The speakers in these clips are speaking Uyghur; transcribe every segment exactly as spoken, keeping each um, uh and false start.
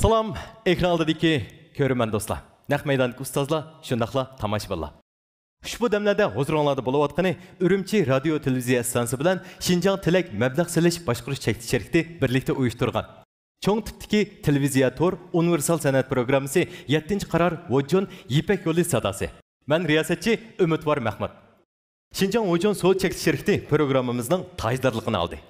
سالام، ئېكران ئالدىدىكى كۆرۈرمەن دوستلار، نەق مەيداندىكى ئۇستازلار، شۇنداقلا تاماشىبىنلار. ئۇشبۇ دەملەردە ھۇزۇرۇڭلاردا بولۇۋاتقىنى ئۈرۈمچى رادىيو تېلېۋىزىيە ئىستانسىسى بىلەن شىنجاڭ تىلەك مەبلەغ سېلىش باشقۇرۇش چەكلىك شىركىتى بىرلىكتە ئۇيۇشتۇرغان چوڭ تىپتىكى تېلېۋىزىيە تور ئۇنىۋېرسال سەنئەت پروگراممىسى يەتتىنچى قارار ۋوجون يىپەك يولى ساداسى. مەن رىياسەتچى ئۈمىدۋار مەخمۇت. شىنجاڭ ۋوجون سودا چەكلىك شىركىتى پروگراممىمىزنىڭ تاجدارلىقىنى ئالدى.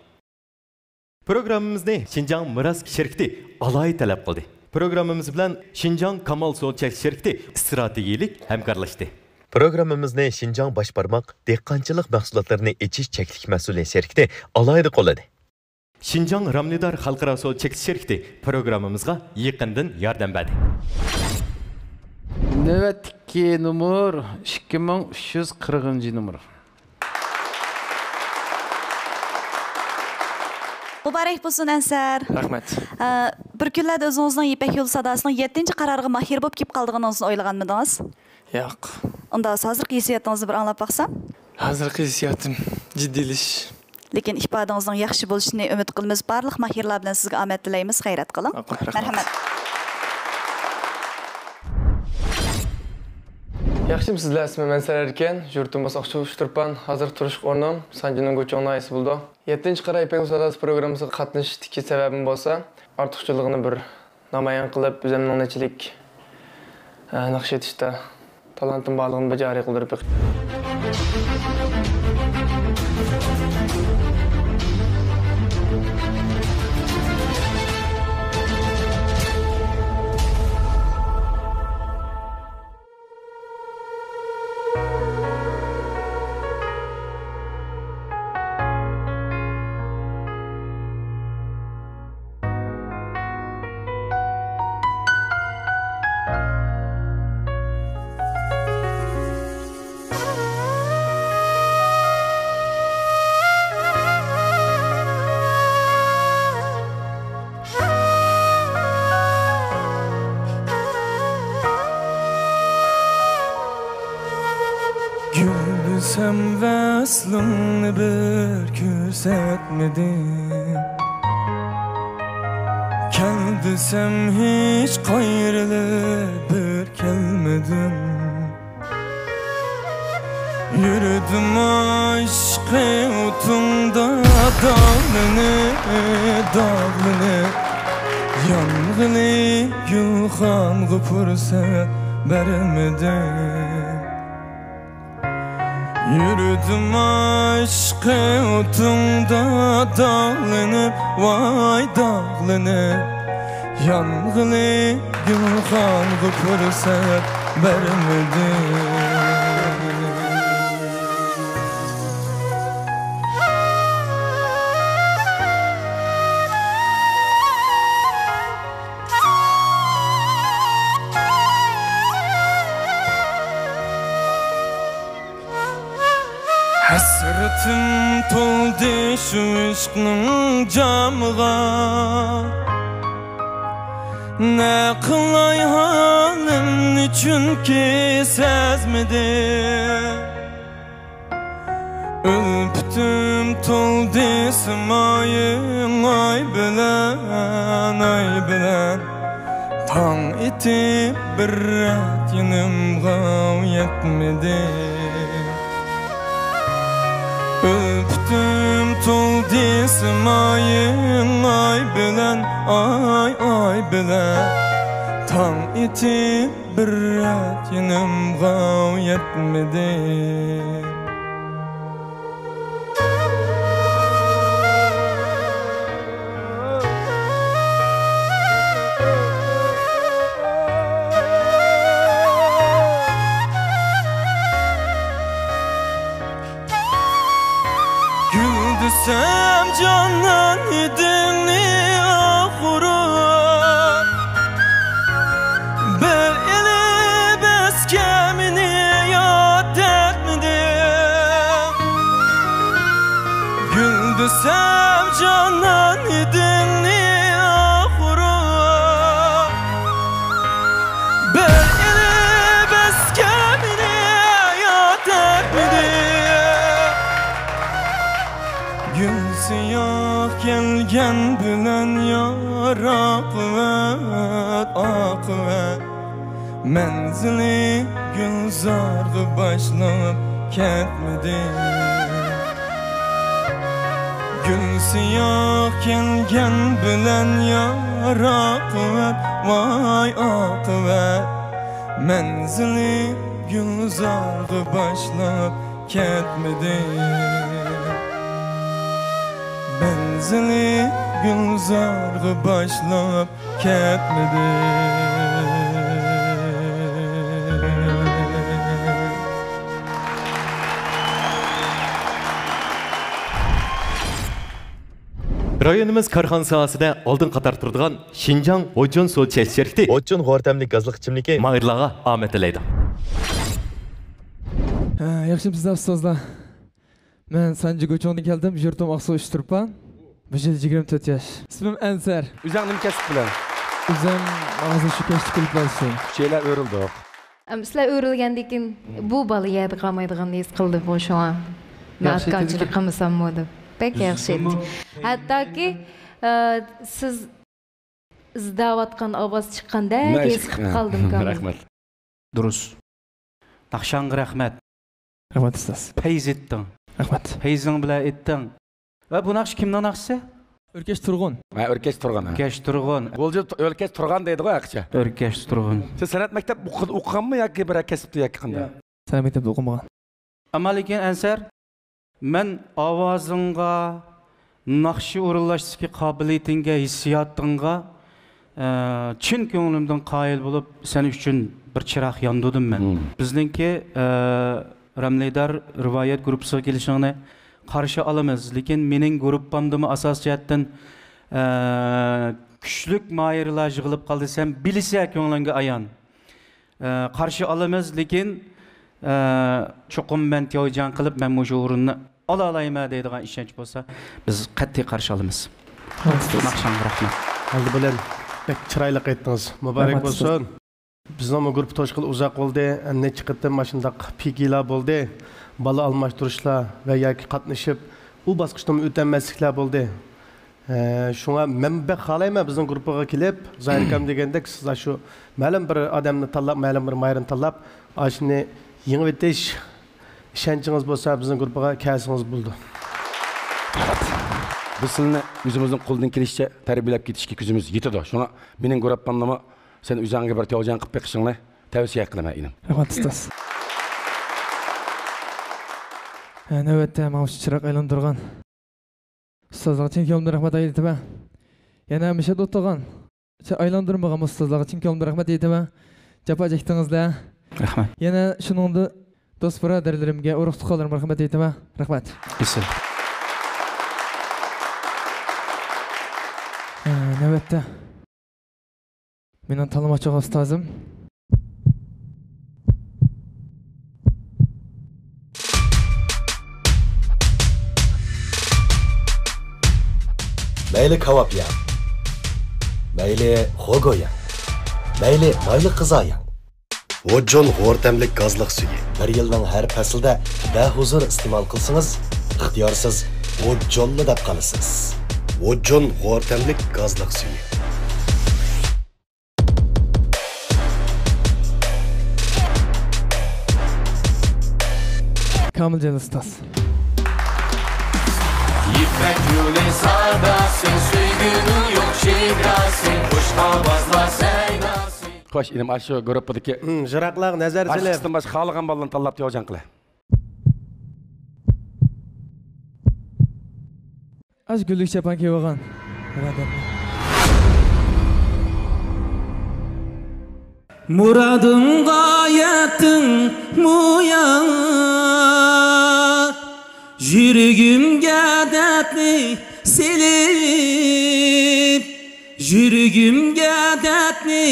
پروگراممىمىزنى شىنجاڭ مىراس شىركىتى ئالاھىدە تەلەپ قىلدى. پروگراممىمىز بىلەن شىنجاڭ كامال سودا چەكلىك شىركىتى ئىستراتېگىيىلىك ھەمكارلاشتى. پروگراممىمىزنى شىنجاڭ باش بارماق دېھقانچىلىق مەھسۇلاتلىرىنى ئېچىش چەكلىك مەسئۇلىيەت شىركىتى ئالاھىدە قوللىدى. شىنجاڭ رامنىدار خەلقئارا سودا چەكلىك شىركىتى پروگراممىمىزغا يېقىندىن ياردەم بەردى. نۆۋەتتىكى نومۇر ئىككى مىڭ ئۈچ يۈز قىرىقىنچى نومۇر. مۇبارەك بولسۇن، ئەنسەر. رەھمەت. ئە، بىر كۈنلەردە ئۆزىڭىزنىڭ يىپەك يولى ساداسىنىڭ يەتتىنچى قارارىغا ماھىر بولۇپ كېلىپ قالىدىغىنىڭىزنى ئويلىغانمىدىڭىز؟ ياق. ئۇنداق بولسا ھازىرقى ھېسسىياتىڭىزنى بىر ئاڭلاپ باقسام. ھازىرقى ھېسسىياتىم جىددىيلىشىش. لېكىن ئىپادىڭىزنىڭ ياخشى بولۇشىنى ئۈمىد قىلىمىز. بارلىق ماھىرلار بىلەن سىزگە ئامەت تىلەيمىز. خەيرات قىلىڭ. رەھمەت. مەرھەمەت. ياخشىمۇ سىزلەر؟ ئىسمىم ئەنسەر ئەركىن، يۇرتۇم بولسا ئاقسۇ ئۇچتۇرپان، ھازىر تۇرۇش ئورنۇم سانجىنىڭ گۇچۇڭ ناھىيەسى بولىدۇ. يەتتىنچى قارا يىپەك ساداسى پروگراممىسىغا قاتنىشىشتىكى سەۋەبىم بولسا، ئارتۇقچىلىقىنى بىر نامايان قىلىپ، ئۆزۈمنىڭ نەچچىلىك، ئە، ناخشا ئېيتىشتا تالانتىم بارلىقىنى بىر جارى قىلدۇرۇپ بېقىپ. گۈل دېسەم ۋەسلىڭنى بىر كۆرسەتمىدىڭ، كەل دېسەم ھېچ قايرىلىپ بىر كەلمىدىڭ. يۈردۈم ئاشقى ئوتۇڭدا داغلىنىپ، داغلىنىپ، يانغىلى گۈلخانغا پۇرسەت بەرمىدىڭ. يۈردۈم ئاشقى ئوتۇڭدا داغلىنىپ، ۋاي داغلىنىپ، يانغىلى گۈلخانغا پۇرسەت بەرمىدىم. ھەسرىتىم تولدى شۇ ئىشقنىڭ جامىغا، نە قىلاي ھالىمنى چۈنكى سەزمىدىم. ئۈلپىتىم تولدى سىمايىڭ ئاي بىلەن، ئاي بىلەن. تاڭ ئېتىپ بىر رەت يېنىمغا يەتمىدى. ئۈلپىتىم تولدى سىمايىڭ ئاي بىلەن، ئاي، ئاي بىلەن. تاڭ ئېتىپ بىر رەت يېنىمغا يەتمىدى. گۈل دېسەم جانان ئىدىڭنى ئاخۇرۇ، بىر ئېلىپ ئەسكە مېنى ياد ئەتمىدى. ياق كەلگەن بىلەن يار ئاقىۋەت، ئاقىۋەت. مەنزىلى گۈلزارغا باشلاپ كەتمىدى. گۈل سىياھ كەلگەن بىلەن يار ئاقىۋەت، ۋاي ئاقىۋەت. مەنزىلى گۈلزارغا باشلاپ كەتمىدى. مەنزىلى گۈلزارغا باشلاپ كەتمىدى. رايونىمىز كارخانا ساھەسىدە ئالدىنقى قاتاردا تۇرىدىغان شىنجاڭ ھوجون سۇ چەكلىك شىركىتى ھوجون غورتەملىك گازلىق ئىچىملىكى ماھىرلارغا ئامەت تىلەيدۇ. ھە، ياخشىمۇسىزلار ئۇستازلار؟ مەن سانجى گۇچۇڭدىن كەلدىم، يۇرتۇم ئاقسۇ ئۇچتۇرپان. بۇ يىل يىگىرمە تۆت ياش. ئىسمىم ئەنسەر. ئۆزۈڭ نېمە كەسىپ بىلەن؟ ئۆزۈم ھازىر شۇ كەشتە كېلىپ بولسۇن. ئۈچەيلەر ئۆرۈلدۇق. ئەم، سىلەر ئۆرۈلگەندىن كېيىن بۇ بالا يەردە قالمايدىغىنىنى ھېس قىلدىم، شۇڭا مەن ياخشى ئاتكارچىلىق ئېيتىدىكەن. قىلمىساممۇ دەپ. بەك ياخشى ئېيتتى. ھەتتاكى، ئە، سىز ئىزدەۋاتقان ئاۋاز چىققاندەك ھېس قىلىپ قالدىم، كامىل. رەھمەت. دۇرۇس. ناخشاڭغا رەھمەت. رەھمەت، ئۇستاز. پەيز ئېيتتىڭ. رەھمەت. پەيزىڭ بىلەن ئېيتتىڭ. ۋە بۇ ناخشا كىمنىڭ ناخشىسى؟ ئۆركەش تۇرغۇن. ھە، ئۆركەش تۇرغان، ھە. ئۆركەش تۇرغۇن. بۇ يىل ئۆركەش تۇرغان دەيدىغۇ ھەقىچە. ئۆركەش تۇرغۇن. سىز سەنئەت مەكتەپ ئوقۇ-، ئوقۇغانمۇ ياكى بىر كەسىپتە ياكى قانداق؟ سەنئەت مەكتەپتە ئوقۇمىغان. ئەمما لېكىن ئەنسەر، مەن ئاۋازىڭغا، ناخشا ئورۇنلاشتىكى قابىلىيىتىڭگە، ھېسسىياتىڭغا، ئە، چىن كۆڭلۈمدىن قايىل بولۇپ، سەن ئۈچۈن بىر چىراغ ياندۇردۇم مەن. مم. بىزنىڭكى، ئە، رەملىدار رىۋايەت گۇرۇپپىسىغا كېلىشىڭنى قارشى ئالىمىز، لېكىن مېنىڭ گۇرۇپپامدىمۇ ئاساسىي جەھەتتىن، ئە، كۈچلۈك ماھىرلار يىغىلىپ قالدى، سەن بىلىسەن، كۆڭلۈڭگە ئايان. ئە، قارشى ئالىمىز، لېكىن، ئە، چوقۇم مەن تياۋجياڭ قىلىپ، مەن مۇشۇ ئورۇننى ئالالايمەن دەيدىغان ئىشەنچ بولسا، بىز قەتئىي قارشى ئالىمىز. ناخشاڭغا رەھمەت. ئالدى بىلەن بەك چىرايلىق ئېيتتىڭىز. مۇبارەك بولسۇن. بىزنىڭمۇ گۇرۇپپا توشقىلى ئۇزاق بولدى. نەچچە قېتىم ماشۇنداق پىگىلار بولدى. بالا ئالماشتۇرۇشلار ۋە ياكى قاتنىشىپ، ئۇ باسقۇچتىن ئۆتەلمەسلىكلەر بولدى. ئە، شۇڭا مەن بەك خالايمەن بىزنىڭ گۇرۇپپىغا كېلىپ، زاھىر ئاكام دېگەندەك، سىز ئاشۇ مەلۇم بىر ئادەمنى تاللاپ، مەلۇم بىر ماھىرنى تاللاپ، ئاشۇنى يېڭىۋېتىش ئىشەنچىڭىز بولسا، بىزنىڭ گۇرۇپپىغا كەلسىڭىز بولىدۇ. بىز سىلىنى ئۆزىمىزنىڭ قولىدىن كېلىشىچە تەربىيەلەپ كېتىشكە كۆزىمىز يېتىدۇ. شۇڭا مېنىڭ گۇرۇپپامنىمۇ سەن ئۆزۈڭگە بىر تياۋجياڭ قىلىپ بېقىشىڭنى تەۋسىيە قىلىمەن، ئىنىم. رەھمەت، ئۇستاز. ھە، نۆۋەتتە ماڭا شۇ چىراغ ئايلاندۇرغان ئۇستازلارغا چىن كۆڭلۈمدىن رەھمەت ئېيتىمەن. يەنە مۇشۇ يەردە ئولتۇرغان، شۇ ئايلاندۇرمىغان ئۇستازلارغا چىن كۆڭلۈمدىن رەھمەت ئېيتىمەن. جاپا چەكتىڭىزلەر. رەھمەت. يەنە شۇنىڭدا دوست بۇرادەرلىرىمگە، ئۇرۇق تۇغقانلىرىمغا رەھمەت ئېيتىمەن. رەھمەت. ئېسىل. ھە، نۆۋەتتە مېنىڭ تاللىماقچى بولغان ئۇستازىم. مەيلى كاۋاپ يەڭ، مەيلى خوگو يەڭ، مەيلى مايلىق غىزا يەڭ. ۋوججون غورتەملىك گازلىق سۈيى. بىر يىلنىڭ ھەر پەسلىدە بەھۇزۇر ئىستېمال قىلسىڭىز، ئىختىيارسىز ۋوججونلا دەپ قالىسىز. ۋوججون غورتەملىك گازلىق سۈيى. كامىلجان ئۇستاز. يىپەك يولى ساداسى، سۆيگۈنىڭ يوق چېگراسى، خۇش ئاۋازلار سەيداسى. خوش، ئىنىم، ئاشۇ گۇرۇپپىدىكى، ھىم، يىراقلارغا نەزەر سېلىپ، باشقىسىدىن باشقا خالىغان بالىنى تاللاپ تياۋجياڭ قىلە. ئاز گۈللۈك چاپان كىيىۋالغان بۇرادەرلەر. مۇرادىڭغا يەتتىڭمۇ يار؟ يۈرىكىمگە دەردنى سېلىپ، يۈرىكىمگە دەردنى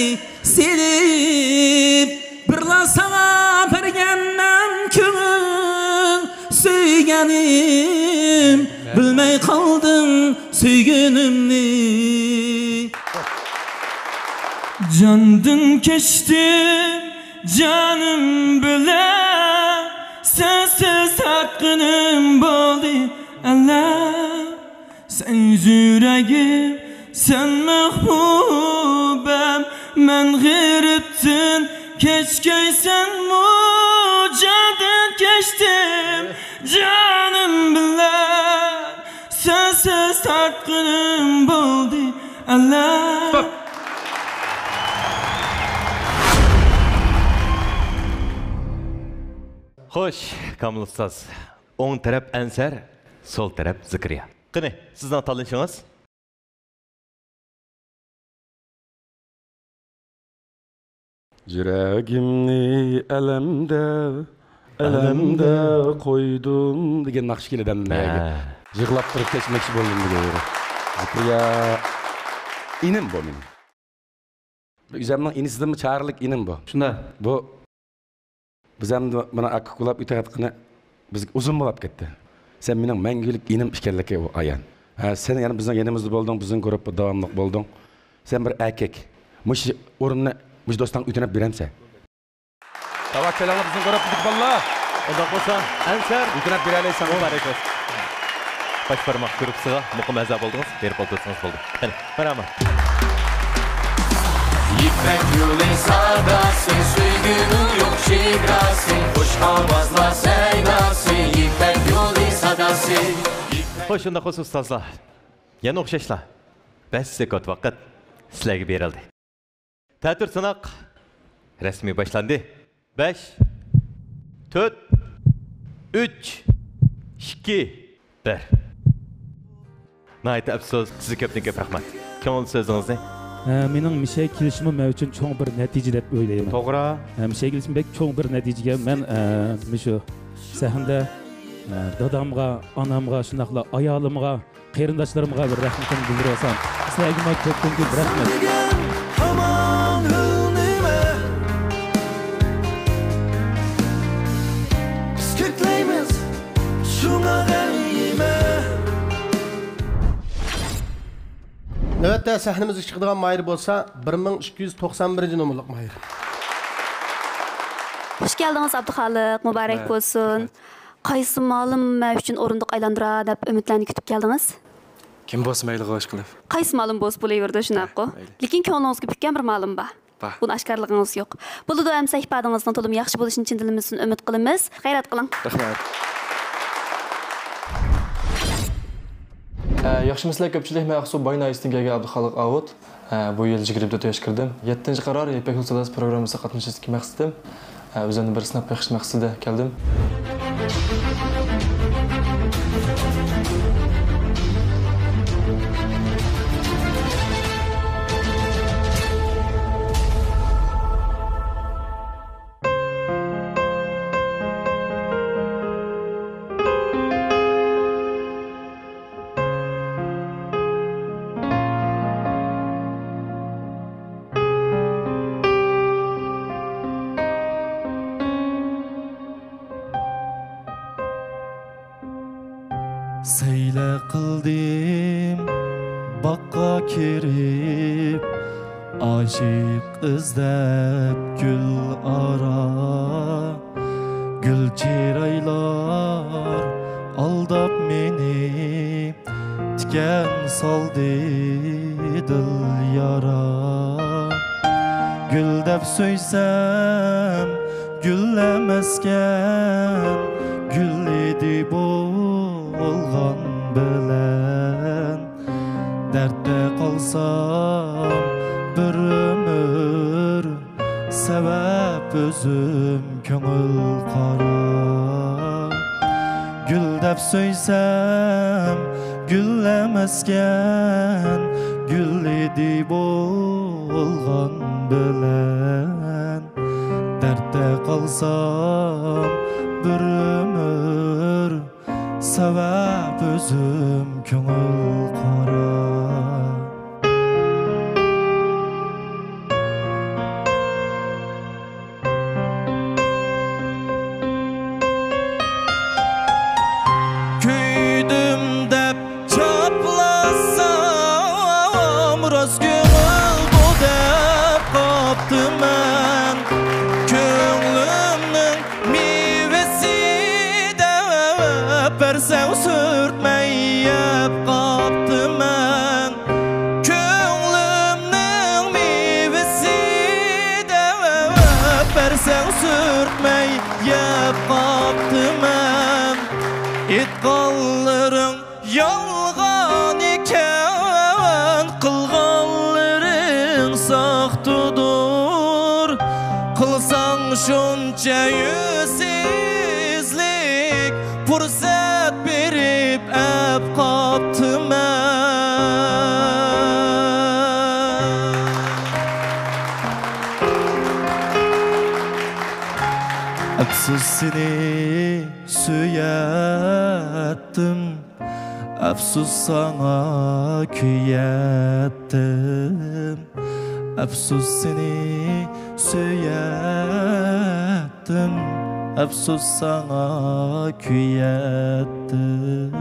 سېلىپ، بىرلا ساڭا بەرگەنمەن كۆڭۈل سۆيگىنىم، بىلمەي قالدىڭ سۆيگىنىمنى. جاندىن كەچتىم جانىم بىلەن، سەنسىز تارتقىنىم بولدى ئەلەم. سەن يۈرەكىم، سەن مەھبۇبەم، مەن غېرىبتىن كەچكەي سەن مۇجادىل كەچتىم جانىم بىلەن، سەنسىز تارتقىنىم بولدى ئەلەم. خوش، كامىل ئۇستاز. ئوڭ تەرەپ ئەنسەر، سول تەرەپ زىكرىيا. قېنى، سىزنىڭ تاللىشىڭىز؟ يۈرەگىمنى ئەلەمدە، ئەلەمدە قويدۇم دېگەن ناخشا كېلىدۇ ئەمدى مەيەگە. ھە. يىغلاپ تۇرۇپ كەچمەكچى بولدۇم دېگەن يېرى. زىكرىيا ئىنىم بۇ مېنىڭ. ئۆزۈمنىڭ ئىنىسىدىنمۇ چارىلىك ئىنىم بۇ. شۇنداق. بۇ بىز ئەمدى مانا ئاكا ئۇكىلاپ ئۆتۈۋاتقىنى بىزگە ئۇزۇن بولۇپ كەتتى. سەن مېنىڭ مەڭگۈلۈك ئىنىم ئىكەنلىكى ئۇ ئايان. ھە، سەن يەنە بىزنىڭ يېنىمىزدا بولدۇڭ، بىزنىڭ گۇرۇپپىدا داۋاملىق بولدۇڭ. سەن بىر ئەركەك. مۇشۇ ئورۇننى مۇشۇ دوستۇڭغا ئۆتۈنۈپ بېرەمسەن؟ داۋا كېلىڭلار بىزنىڭ گۇرۇپپىدىكى بالىلار. ئۇنداق بولسا، ئەنسەر. ئۆتۈنۈپ بېرەلەيسەن. مۇبارەك بولسۇن. باش بارماق گۇرۇپپىسىغا مۇقىم ئەزا بولدىڭىز، بېرىپ ئولتۇرسىڭىز بولدى. قېنى، مەرھەمەت. يىپەك يولى ساداسى، سۆيگۈنىڭ يوق چېگراسى، خۇش ئاۋازلار سەيداسى، يىپەك يولى ساداسى. خوش، شۇنداق بولسا ئۇستازلار، يەنە ئوخشاشلا بەش سېكۇنت ۋاقىت سىلەرگە بېرىلدى. تەتۈر سىناق رەسمىي باشلاندى. بەش، تۆت، ئۈچ، ئىككى، بىر. ناھايىتى ئەپسۇس، سىزگە كۆپتىن كۆپ رەھمەت. كۆڭۈل سۆزىڭىزنى. ھە، مېنىڭ مىشەگە كېلىشىمۇ مەن ئۈچۈن چوڭ بىر نەتىجە دەپ ئويلايمەن. توغرا. ھە، مىشەگە كېلىشىم بەك چوڭ بىر نەتىجىگە. مەن، ئە، مۇشۇ سەھنىدە، ئە، دادامغا، ئانامغا، شۇنداقلا ئايالىمغا، قېرىنداشلىرىمغا بىر رەھمىتىمنى بىلدۈرۈۋالسام، سىلەرگىمۇ كۆپتىن كۆپ رەھمەت. دېگەن ھامان ھۆل نېمە؟ بىز كۆكلەيمىز شۇڭا دەيمە. نۆۋەتتە سەھنىمىزگە چىقىدىغان ماھىر بولسا، بىر مىڭ ئىككى يۈز توقسان بىرىنچى نومۇرلۇق ماھىر. خۇش كەلدىڭىز، ئابدۇخالىق. مۇبارەك بولسۇن. رەھمەت. قايسى مالىم مەن ئۈچۈن ئورۇندۇق ئايلاندۇرار دەپ ئۈمىدلەرنى كۈتۈپ كەلدىڭىز؟ كىم بولسا مەيلىغۇ، ئىشقىلىپ. قايسى مالىم بولسا بولۇۋېرىدۇ، شۇنداققۇ؟ مەيلى. لېكىن كۆڭلىڭىزگە پۈككەن بىر مالىم بار. بار. بۇنى ئاشكارىلىغىڭىز يوق. بولىدۇ، ئەمىسە ئىپادىڭىزنىڭ تولىمۇ ياخشى بولۇشىنى چىن دىلىمىزدىن ئۈمىد قىلىمىز. غەيرەت قىلىڭ. رەھمەت. ئە، ياخشىمۇسىلەر كۆپچىلىك؟ مەن ئاقسۇ باي ناھىيەسىدىن كەلگەن ئابدۇخالىق ئاۋۇت. ئە، بۇ يىل يىگىرمە تۆت ياشقا كىردىم. يەتتىنچى قارار يىپەك يولى ساداسى پروگراممىسىغا قاتنىشىشتىكى مەقسىتىم. ئە، ئۆزۈمنى بىر سىناپ بېقىش مەقسىتىدە كەلدىم. سەيلە قىلدىم باغقا كىرىپ، ئاشىق ئىزدەپ گۈل ئارا. گۈل چىرايلار ئالداپ مېنى، تىكەن سالدى دىل يارا. گۈل دەپ سۆيسەم، گۈل ئەمەسكەن، گۈل ئىدى بولغان بىلەن. دەردتە قالسام بىر ئۆمۈر، سەۋەب ئۆزۈم كۆڭۈل قارا. گۈل دەپ سۆيسەم، گۈل ئەمەسكەن، گۈل ئىدى بولغان بىلەن. دەردتە قالسام بىر ئۆمۈر، سەۋەب ئۆزۈم كۆڭۈل قارا. كۆيدۈم دەپ چاپلاسام، راست كۆڭۈل بۇ دەپ قاپتىمەن. كۆڭلۈمنىڭ مېۋىسى دەپ بەرسەڭ، سۈرتمەي يەپ قاپتىمەن. شۇنچە يۈزسىزلىك پۇرسەت بېرىپ ئەپ قاپتىمەن. ئەپسۇس، سېنى سۆيەتتىم. ئەپسۇس، ساڭا كۆيەتتىم. ئەپسۇس، سېنى سۆيەتتىم. ئەپسۇس، ساڭا كۆيەتتىم.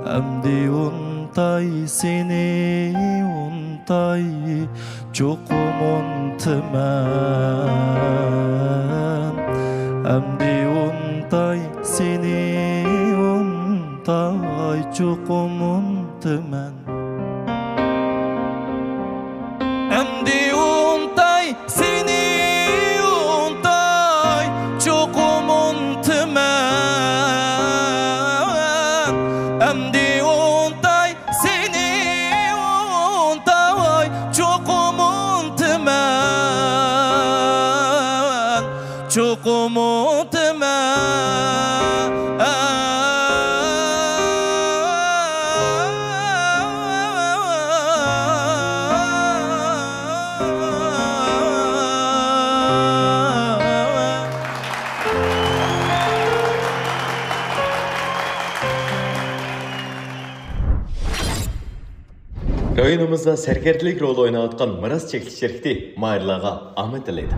ئەمدى ئۇنتاي، سېنى ئۇنتاي، چوقۇم ئۇنتىمەن. ئەمدى ئۇنتاي، سېنى ئۇنتاي، چوقۇم ئۇنتىمەن. ئەمدى ئۇنتاي، سېنى ئۇنتاي، چوقۇم ئۇنتىمەن. ئەمدى ئۇنتاي، سېنى ئۇنتاي، چوقۇم ئۇنتىمەن، چوقۇم ئۇنتىمەن. رايونىمىزدا سەركەردىلىك رولى ئويناۋاتقان مىراس چەكلىك شىركىتى ماھىرلارغا ئامەت تىلەيدۇ.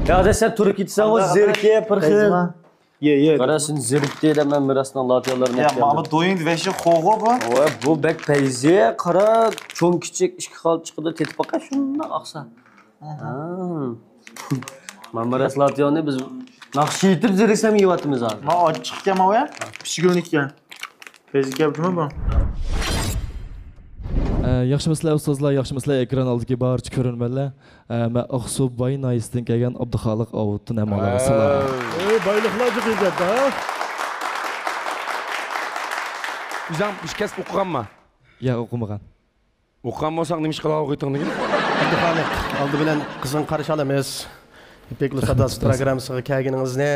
يا ئادەم، سەن تۇرۇپ كېتىسەن، ئۇ زېرىكىپ بىر خىل. يە، يە. قارا، سېنى زېرىكتى دەپ مەن مىراسنىڭ لاتىيالىرىنى يا، ئەپ ماما كەلدىم. دويۇڭ ۋەشى خوغۇ بۇ. ۋاي، بۇ بەك پەيزى، قارا، چوڭ كىچىك ئىككى خىل چىقىدۇ، تېتىپ باقاي، شۇنداق ئاقسا. ئاھا. ھا. مانا مىراس لاتىيالنى بىز ناخشا ئېيتىپ زېرىكسەم يەۋاتىمىز ھازىر. ما ئاچچىقكەن ماۋۇ يا؟ پىشكۈلنىككەن. پەيزى كەپتىمۇ بۇ؟ ئە، ياخشىمۇسىلەر ئۇستازلار، ياخشىمۇسىلەر ئېكران ئالدىدىكى بارچە كۆرۈرمەنلەر؟ ئە، مەن ئاقسۇ باي ناھىيەسىدىن كەلگەن ئابدۇخالىق ئاۋۇتتىن ھەممىڭلارغا سالام. ئەي، بايلىقلار جىق ئىززەت، ھە؟ ئۆزۈڭ بىر كەسىپ ئوقۇغانما؟ ياق، ئوقۇمىغان. ئوقۇغان بولساڭ، نېمە ئىش قىلىپ ئوقۇيتتۇڭ دېگىن؟ ئابدۇخالىق، ئالدى بىلەن قىزغىن قارشى ئالىمىز. يىپەك يولى ساداسى پروگراممىسىغا كەلگىنىڭىزنى.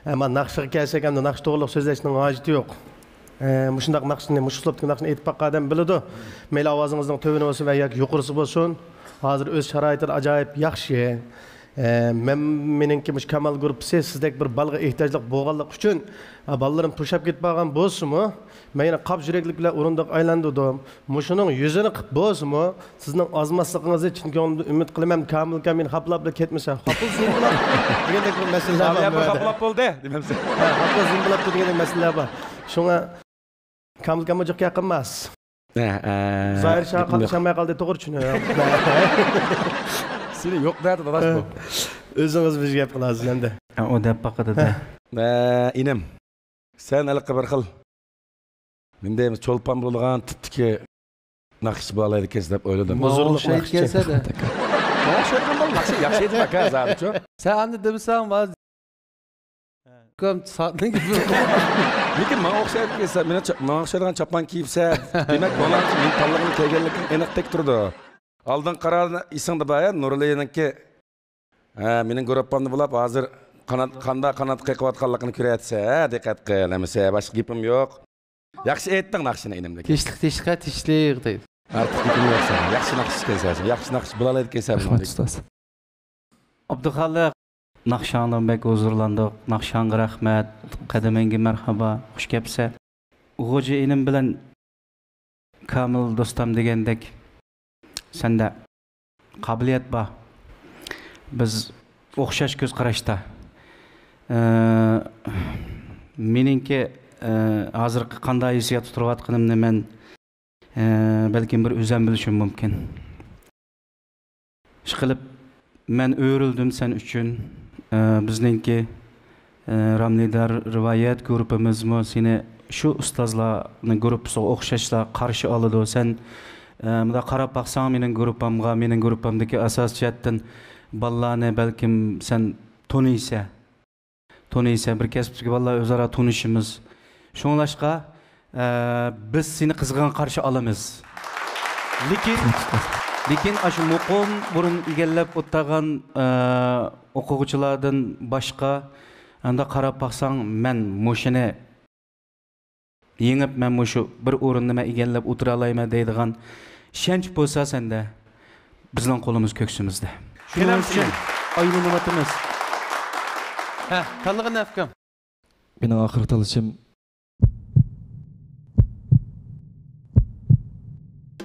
ئەمما ناخشىغا كەلسەك، ئەمدى ناخشا توغرىلىق سۆزلەشنىڭ ھاجىتى يوق. ئە، مۇشۇنداق ناخشىنى، مۇشۇ ئۇسلۇبتىكى ناخشىنى ئېيتىپ باققان ئادەم بىلىدۇ. مەيلى ئاۋازىڭىزنىڭ تۆۋىنى بولسۇن ۋە ياكى يۇقىرىسى بولسۇن، ھازىر ئۆز شارائىتىدا ئاجايىپ ياخشى. ئە، مەن، مېنىڭكى مۇشۇ كامال گۇرۇپپىسى سىزدەك بىر بالىغا ئېھتىياجلىق بولغانلىقى ئۈچۈن، ئە، بالىلىرىم توشاپ كېتىپ قالغان بولسىمۇ، مەن يەنە قاپ يۈرەكلىك بىلەن ئورۇندۇق ئايلاندۇردۇم. مۇشۇنىڭ يۈزىنى قىپ بولسىمۇ، سىزنىڭ ئازماسلىقىڭىزنى چىن كۆڭلۈمدىن ئۈمىد قىلىمەن. كامىلكام مېنى خاپىلاپ بىلەن كەتمىسە، خاپىلا زۇمبىلاپ دېگەندەك بىر مەسىلىلەر بار. ئاۋۇ يەر بىر مۇندا خاپىلاپ بولدى دېمەمسەن. ھە، خاپىلا زۇمبىلاپتۇ دېگەندەك مەسىلىلەر بار. شۇڭا كامىلكاممۇ جىق ياقىنماس. ھە، ھە. زاھىر شاھ قاتنىشالماي قالدى، توغرا چۈشىنىمەن. سېنى يوق دەدى داداش بۇ. ئۆزىڭىز بىر گەپ قىلارسىز ئەمدى. ھە، ئۇ دەپ باقىدۇ دە. ھە. ھە، ئىنىم. سەن ھېلىقى بىر خىل مەن دەيمەن، چولپان بولىدىغان تىپتىكى ناخشىچى بولالايدىكەنسەن دەپ ئويلىدىم. ماڭا ئوخشايدىكەنسەن دە. ماڭا ئوخشايدىغان بالا ناخشا ياخشى ئېيتىدۇ ئاكا، ھازىرچۇ. سەن ئانداق دېمىسەڭ، مانا ئۇكام ساتنىڭ گېپى. لېكىن ماڭا ئوخشايدىكەنسەن، مېنىڭ چا-، ماڭا ئوخشايدىغان چاپان كىيىپسەن. دېمەك، ماڭا مېنى تاللىغىلى كەلگەنلىكىڭ ئېنىق تېگىپ تۇرىدۇ. ئالدىنقى قارار ئېسىڭدە بار، ھە، نۇرلىنىڭكى. ھە، مېنىڭ گۇرۇپپامدا بولۇپ، ھازىر قانات، قانداق قانات قېقىۋاتقانلىقىنى كۆرۈۋاتىسەن، ھە، دىققەت قىل، ئەمىسە، باشقا گېپىم يوق. ياخشى ئېيتتىڭ ناخشىنى، ئىنىم، لېكىن. تىشلىق، تىشلىق، تىشلىق دەيدۇ. ئارتۇق گېپىم يوق سېنىڭ. ياخشى ناخشىچىكەنسەن سەن. ياخشى ناخشا بولالايدىكەنسەن. رەھمەت، ئۇستاز. ئابدۇخالىق. ناخشاڭدىن بەك ھۇزۇرلاندۇق. ناخشاڭغا رەھمەت. قەدىمىڭگە مەرھابا. خۇش كەپسەن. غوجا ئىنىم بىلەن كامىل دوستام دېگەندەك، سەندە قابىلىيەت بار. بىز ئوخشاش كۆز قاراشتا. ئە، مېنىڭكى، ئە، ھازىرقى قانداق ھېسسىياتتا تۇرۇۋاتقىنىمنى مەن، ئە، بەلكىم بىر ئۆزۈم بىلىشىم مۇمكىن. ئىشقىلىپ، مەن ئۆرۈلدۈم سەن ئۈچۈن. ئە، بىزنىڭكى، ئە، راملىدار رىۋايەت گۇرۇپپىمىزمۇ سېنى شۇ ئۇستازلارنىڭ گۇرۇپپىسىغا ئوخشاشلا قارشى ئالىدۇ. سەن، ئە، مۇنداق قاراپ باقساڭ، مېنىڭ گۇرۇپپامغا، مېنىڭ گۇرۇپپامدىكى ئاساسىي جەھەتتىن بالىلارنى بەلكىم سەن تونۇيسەن. تونۇيسەن، بىر كەسىپتىكى بالىلار ئۆزئارا تونۇشىمىز. شۇڭلاشقا، ئە، بىز سېنى قىزغىن قارشى ئالىمىز. لېكىن، لېكىن ئاشۇ مۇقىم ئورۇن ئىگىلەپ ئولتۇرغان، ئە، ئوقۇغۇچىلاردىن باشقا، ئەمدى قاراپ باقساڭ، مەن مۇشۇنى يېڭىپ، مەن مۇشۇ بىر ئورۇننى مەن ئىگىلەپ ئولتۇرالايمەن دەيدىغان ئىشەنچ بولسا سەندە، بىزنىڭ قولىمىز كۆكسىمىزدە. شۇنىڭ ئۈچۈن ئايلىنىۋاتىمىز. ھە، تاللىغىنى ئۇكام. مېنىڭ ئاخىرقى تاللىشىم.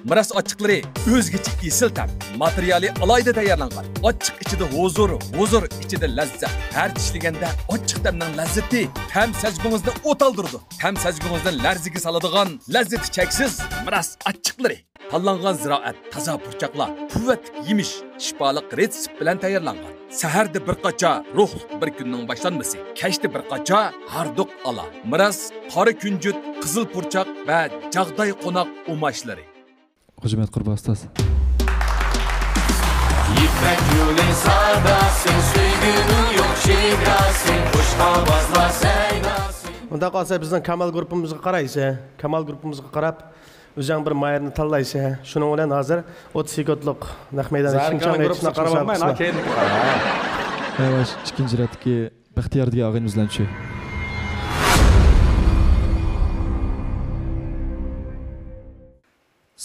مىراس ئاچچىقلىرى ئۆزگىچە ئېسىل تەم. ماتېرىيالى ئالاھىدە تەييارلانغان. ئاچچىق ئىچىدە ھۇزۇر، ھۇزۇر ئىچىدە لەززەت. ھەر چىشلىگەندە ئاچچىق تەمنىڭ لەززىتى تەم سەزگۈڭىزنى ئوتالدۇرىدۇ. تەم سەزگۈڭىزنى لەرزىگە سالىدىغان لەززىتى چەكسىز مىراس ئاچچىقلىرى. تاللانغان زىرائەت، تازا پۇرچاقلار، قۇۋۋەتلىك يېمىش، شىپالىق رېتسېپ بىلەن تەييارلانغان. سەھەردە بىر قاچا، روھلۇق بىر كۈننىڭ باشلانمىسى. كەچتە بىر قاچا، ھاردۇق ئالا. مىراس، قارا كۈنجۈت، قىزىل پۇرچاق ۋە جاغداي قوناق ئۇماچلىرى. خۇشامەت قۇربان ئۇستاز. يىپەك يولى ساداسى، سۆيگۈنىڭ يوق چېگراسى، خۇش ئاۋازلار سەيداسى. ئۇنداق قالسا بىزنىڭ كامال گۇرۇپپىمىزغا قارايسەن. كامال گۇرۇپپىمىزغا قاراپ، ئۆزۈڭ بىر ماھىرنى تاللايسەن. شۇنىڭ بىلەن ھازىر ئوتتۇز سېكۇنتلۇق نەق مەيدان ئىككىنچى چاڭ ئېيتىشنى قارىمىز. كېيىنكى قارا. ھەۋەش ئىككىنچى رەتتىكى بەختىيار دېگەن ئاغىنىمىز بىلەن چۈ.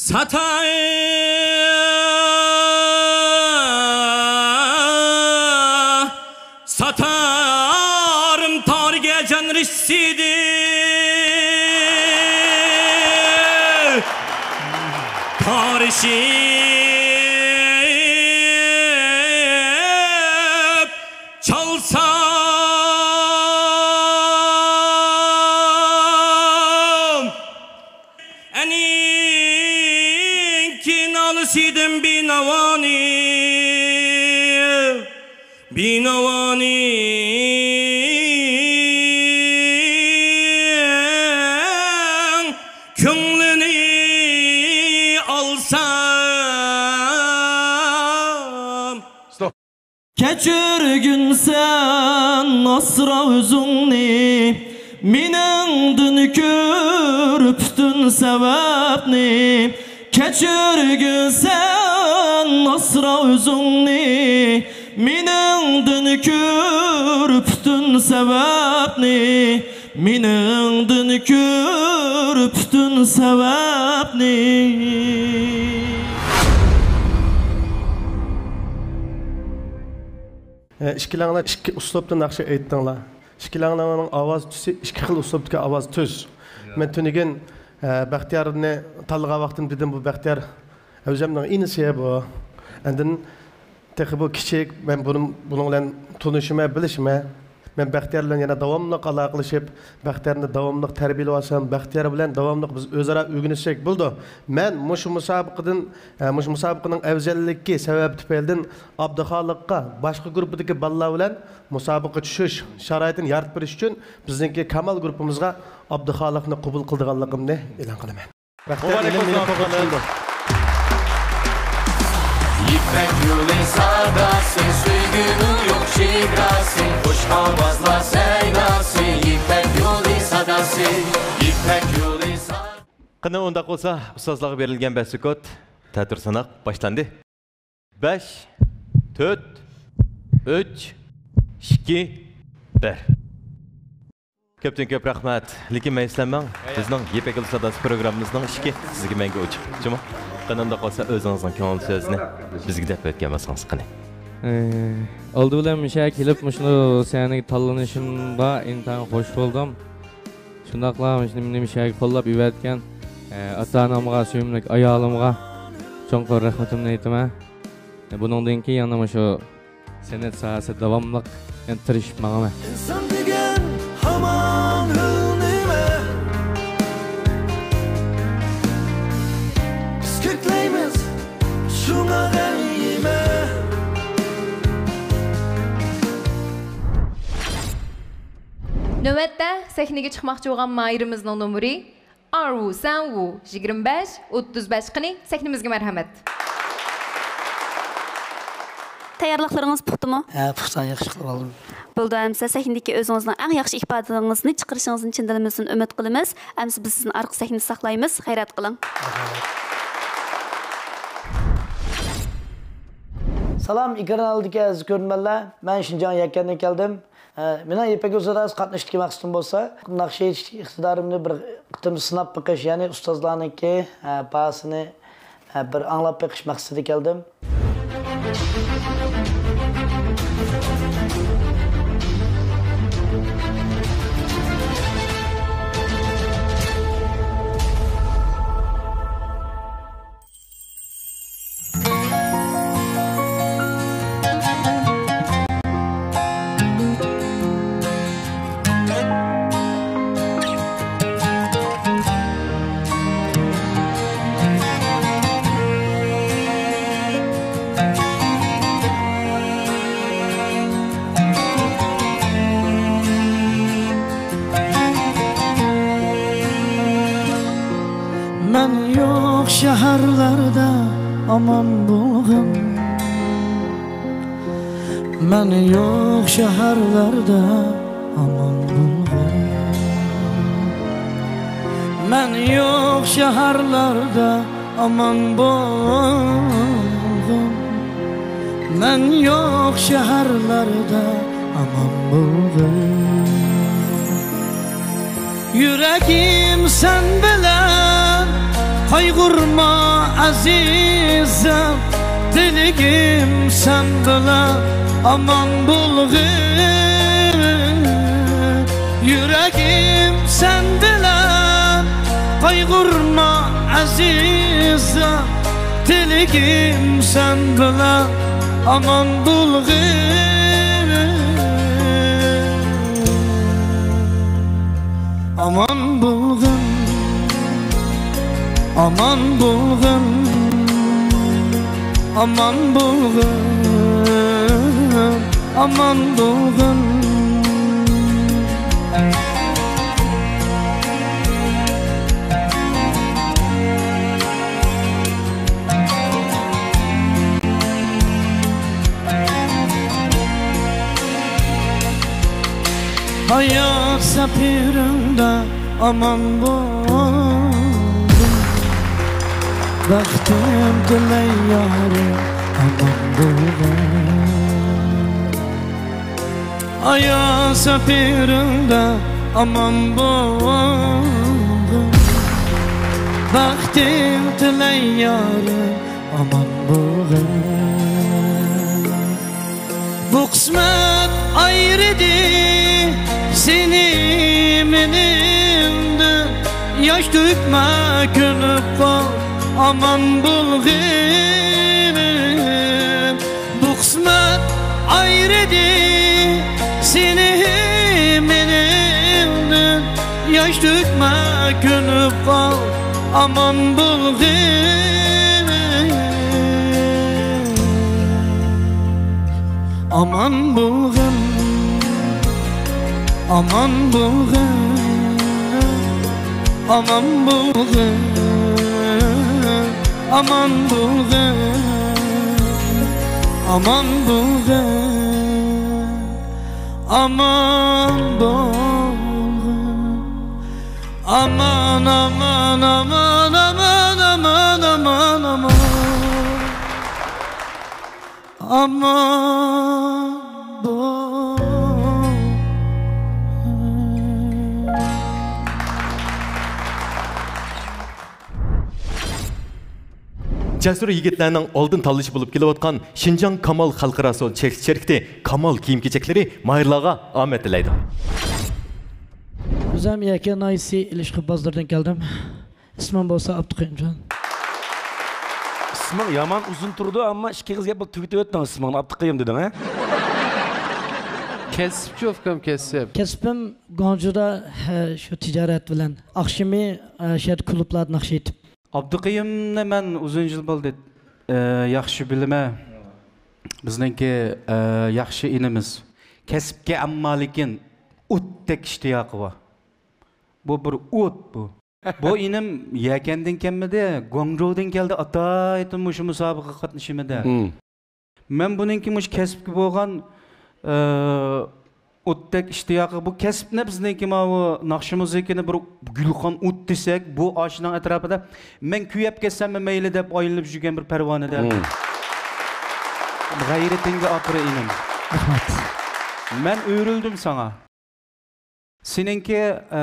ساتار، ساتارىم تارىگە جان رىشسىدى. تارىشىپ چالسام، ئەنىڭكى نالىسىدىن بىناۋانى، بىناۋانىڭ كۆڭلىنى ئالسام. كەچۈرگىن سەن ئاسرا ئۆزۈڭنى، مېنىڭدىن كۆر پۈتۈن سەۋەبنى. كەچۈرگىن سەن ئاسرا ئۆزۈڭنى، مېنىڭدىن كۆر پۈتۈن سەۋەبنى. مېنىڭدىن كۆر پۈتۈن سەۋەبنى. ئىككىلەڭلار ئىككى ئۇسلۇبتا ناخشا ئېيتتىڭلار. ئىككىلەڭلارنىڭ ئاۋاز تۈسى ئىككى خىل ئۇسلۇبتىكى ئاۋاز تۈس. مەن تۈنۈگۈن، ئە، بەختىيارنى تاللىغان ۋاقتىم دېدىم، بۇ بەختىيار ئۆزۈمنىڭ ئىنىسى بۇ. ئاندىن تېخى بۇ كىچىك، مەن بۇنىڭ، بۇنىڭ بىلەن تونۇشىمەن، بىلىشىمەن. مەن بەختىيار بىلەن يەنە داۋاملىق ئالاقىلىشىپ، بەختىيارنى داۋاملىق تەربىيەلىۋالسام، بەختىيار بىلەن داۋاملىق بىز ئۆزئارا ئۆگىنىشسەك بولىدۇ. مەن مۇشۇ مۇسابىقىدىن، ئە، مۇشۇ مۇسابىقىنىڭ ئەۋزەللىكى سەۋەبى تۈپەيلىدىن ئابدۇخالىققا باشقا گۇرۇپپىدىكى بالىلار بىلەن مۇسابىقىگە چۈشۈش شارائىتىنى يارىتىپ بېرىش ئۈچۈن بىزنىڭكى كامال گۇرۇپپىمىزغا ئابدۇخالىقنى قوبۇل قىلىدىغانلىقىمنى ئېلان قىلىمەن. بەختىيار مۇبارەك ئىلىم مېنى بولسۇن، توغرا چۈشىنىدۇ. يىپەك يولى ساداسى، سۆيگۈنىڭ يوق چېگراسى، خۇش ئاۋازلار سەيداسى، يىپەك يولى ساداسى، يىپەك يولى سا-. قېنى، ئۇنداق بولسا، ئۇستازلارغا بېرىلگەن بەش سېكۇنت تەتۈر ساناق باشلاندى. بەش، تۆت، ئۈچ، ئىككى، بىر. كۆپتىن كۆپ رەھمەت. لېكىن مەيۈسلەنمەڭ. بىزنىڭ يىپەك يولى ساداسى پروگراممىمىزنىڭ ئىشىكى سىزگە مەڭگۈ ئوچۇق. جۇمۇ. قېنى ئۇنداق بولسا ئۆزىڭىزنىڭ كۆڭۈل سۆزىنى بىزگە دەپ ئۆتكەن بولسىڭىز قېنى. ئالدى بىلەن مۇشۇ يەرگە كېلىپ مۇشۇ سەھنىگە تاللىنىشىمغا ئىنتايىن خوش بولدۇم. شۇنداقلا مۇشۇ مېنى مۇشۇ يەرگە قوللاپ ئېۋەتكەن، ئاتا-ئانامغا، سۆيۈملۈك ئايالىمغا چوڭقۇر رەھمىتىمنى ئېيتىمەن. بۇنىڭدىن كېيىن يەنە مۇشۇ سەنئەت ساھەسىدە داۋاملىق يەنە تىرىشىپ ماڭىمەن. ئىنسان دېگەن ھامان ھۆل نېمە؟ بىز كۆكلەيمىز، شۇڭا دەيمەن. نۆۋەتتە سەھنىگە چىقماقچى بولغان ماھىرىمىزنىڭ نومۇرى ئارۋۇ سەنۋۇ، يىگىرمە بەش ئوتتۇز بەش. قېنى، سەھنىمىزگە مەرھەمەت. تەييارلىقلىرىڭىز پۇختىمۇ؟ ھە، پۇختا، ياخشى قىلىپ ئالدىم. بولدى، ئەمىسە سەھنىدىكى ئۆزىڭىزنىڭ ئەڭ ياخشى ئىپادىڭىزنى چىقىرىشىڭىزنى چىن دىلىمىزدىن ئۈمىد قىلىمىز. ئەمىسە بىز سىزنى ئارقا سەھنىدە ساقلايمىز. خەيرات قىلىڭ. سالام، ئېكران ئالدىدىكى ئەزىز كۆرۈرمەنلەر. مەن شىنجاڭ يەكەندىن كەلدىم. ئە، مېنىڭ يىپەك يولىدا قاتنىشىشتىكى مەقسىتىم بولسا، ناخشا ئېيتىش ئىقتىدارىمنى بىر قېتىم سىناپ بېقىش، يەنى ئۇستازلارنىڭكى، ئە، باھاسىنى، ئە، بىر ئاڭلاپ بېقىش مەقسىتىدە كەلدىم. مەن يوق شەھەرلەردە ئامان بولغىن. مەن يوق شەھەرلەردە ئامان بولغىن. مەن يوق شەھەرلەردە ئامان بولغىن. مەن يوق شەھەرلەردە ئامان بولغىن. يۈرەكىم سەن بىلەن، قايغۇرما ئەزىزىم، تىلىكىم سەن بىلەن ئامان بولغىن. يۈرەكىم سەن بىلەن، قايغۇرما ئەزىزىم، تىلىكىم سەن بىلەن ئامان بولغىن. ئامان بولغىن، ئامان بولغىن، ئامان بولغىن، ئامان بولغىن. ھايات سەپىرىڭدە ئامان بولغىن. بەختىم تىلەي يارىم، ئامان بولغىن. ئايا سەپىرىڭدە ئامان بولغىن. بەختىڭ تىلەي يارىم، ئامان بولغىن. بۇ قىسمەت ئايرىدى سېنى مېنىڭدىن. ياش تۆكمە، كۆنۈپ قال، ئامان بولغىن. بۇ قىسمەت ئايرىدى سېنى مېنىڭدىن. ياش تۆكمە، كۆنۈپ قال، ئامان بولغىن. ئامان بولغىن، ئامان بولغىن، ئامان بولغىن، ئامان بولغىن، ئامان بولغىن، ئامان بولغىن. ئامان، ئامان، ئامان، ئامان. ئامان بول. جەسۇر يىگىتلەرنىڭ ئالدىن تاللىشى بولۇپ كېلىۋاتقان شىنجاڭ كامال خەلقئارا سودا چەكلىك شىركىتى كامال كىيىم-كېچەكلىرى ماھىرلارغا ئامەت تىلەيدۇ. ئۆزۈم يەكەن ناھىيەسى ئىلىشقۇ بازىرىدىن كەلدىم. ئىسمىم بولسا ئابدۇقېيۇمجان. ئىسمىڭ يامان ئۇزۇن تۇرىدۇ، ئەمما ئىككى ئېغىز گەپ بىلەن تۈگىتىۋەتتىڭ ئىسمىڭنى، ئابدۇقېيۇم دېدىڭ، ھە؟ كەسىپچۇ ئۇكام، كەسىپ. كەسپىم گۇاڭجۇدا، ھە، شۇ تىجارەت بىلەن. ئاخشىمى، ھە، شۇ يەردە كۇلۇبلاردا ناخشا ئېيتىپ. ئابدۇقېيۇمنى مەن ئۇزۇن يىل بولدى، ئە، ياخشى بىلىمەن. بىزنىڭكى، ئە، ياخشى ئىنىمىز. كەسىپكە ئەمما لېكىن ئوتتەك ئىشتىياقى بار. بۇ بىر ئوت بۇ. بۇ ئىنىم يەكەندىن كەلمىدى، گۇاڭجۇدىن كەلدى، ئاتايتىن مۇشۇ مۇسابىقىگە قاتنىشىمىدى. مم. مەن بۇنىڭكى مۇشۇ كەسىپكە بولغان، ئى، ئوتتەك ئىشتىياقى، بۇ كەسىپنى بىزنىڭكى ماۋۇ ناخشا مۇزىكىنى بىر گۈلخان ئوت دېسەك، بۇ ئاشۇنىڭ ئەتراپىدا مەن كۆيۈپ كەتسەممۇ مەيلى دەپ ئايلىنىپ يۈرگەن بىر پەرۋانىدە. مم. غەيرىتىڭگە ئاپىرى ئىنىم. رەھمەت. مەن ئۆرۈلدۈم ساڭا. سېنىڭكى، ئە،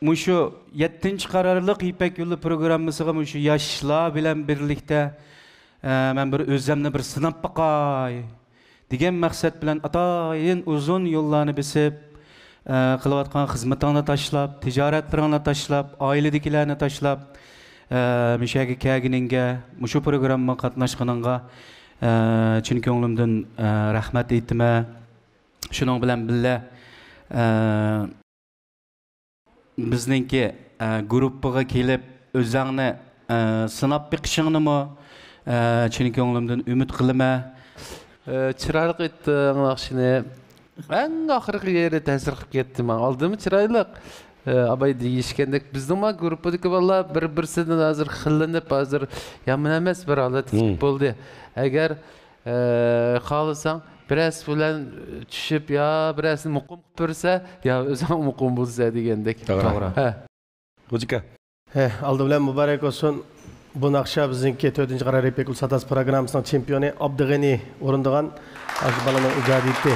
مۇشۇ يەتتىنچى قارارلىق يىپەك يولى پروگراممىسىغا مۇشۇ ياشلار بىلەن بىرلىكتە، ئە، مەن بىر ئۆزۈمنى بىر سىناپ باقاي دېگەن مەقسەت بىلەن ئاتايىن ئۇزۇن يوللارنى بېسىپ، ئە، قىلىۋاتقان خىزمىتىڭنى تاشلاپ، تىجارەتلىرىڭنى تاشلاپ، ئائىلىدىكىلەرنى تاشلاپ، ئە، مۇشۇ يەرگە كەلگىنىڭگە، مۇشۇ پروگراممىغا قاتناشقىنىڭغا، ئە، چىن كۆڭلۈمدىن، ئە، رەھمەت ئېيتىمەن. شۇنىڭ بىلەن بىللە، ئە، بىزنىڭكى، ئە، گۇرۇپپىغا كېلىپ ئۆزۈڭنى، ئە، سىناپ بېقىشىڭنىمۇ، ئە، چىن كۆڭلۈمدىن ئۈمىد قىلىمەن. ئە، چىرايلىق ئېيتتىڭ ناخشىنى. ئەڭ ئاخىرقى يېرى تەسىر قىلىپ كەتتى ماڭا. ئالدىمۇ چىرايلىق. ئە، ئاباي دېيىشكەندەك، بىزنىڭمۇ گۇرۇپپىدىكى بالىلار بىر-بىرسىدىن ھازىر خىللىنىپ، ھازىر يامان ئەمەس بىر ھالەتكە كېلىپ بولدى. ئەگەر ئە، خالىساڭ، بىرەرسى بىلەن چۈشۈپ، يا بىرەرسىنى مۇقىم قىلىپ بەرسە، يا ئۆزۈڭ مۇقىم بولىسەن دېگەندەك. توغرا. توغرا. ھە. خوجىكا. ھە، ئالدى بىلەن مۇبارەك بولسۇن. بۇ ناخشا بىزنىڭكى تۆتىنچى قارار يىپەك يولى ساداسى پروگراممىسىنىڭ چېمپىيونى ئابدۇغېنى ئورۇندىغان ئاشۇ بالىنىڭ ئىجادىيىتى.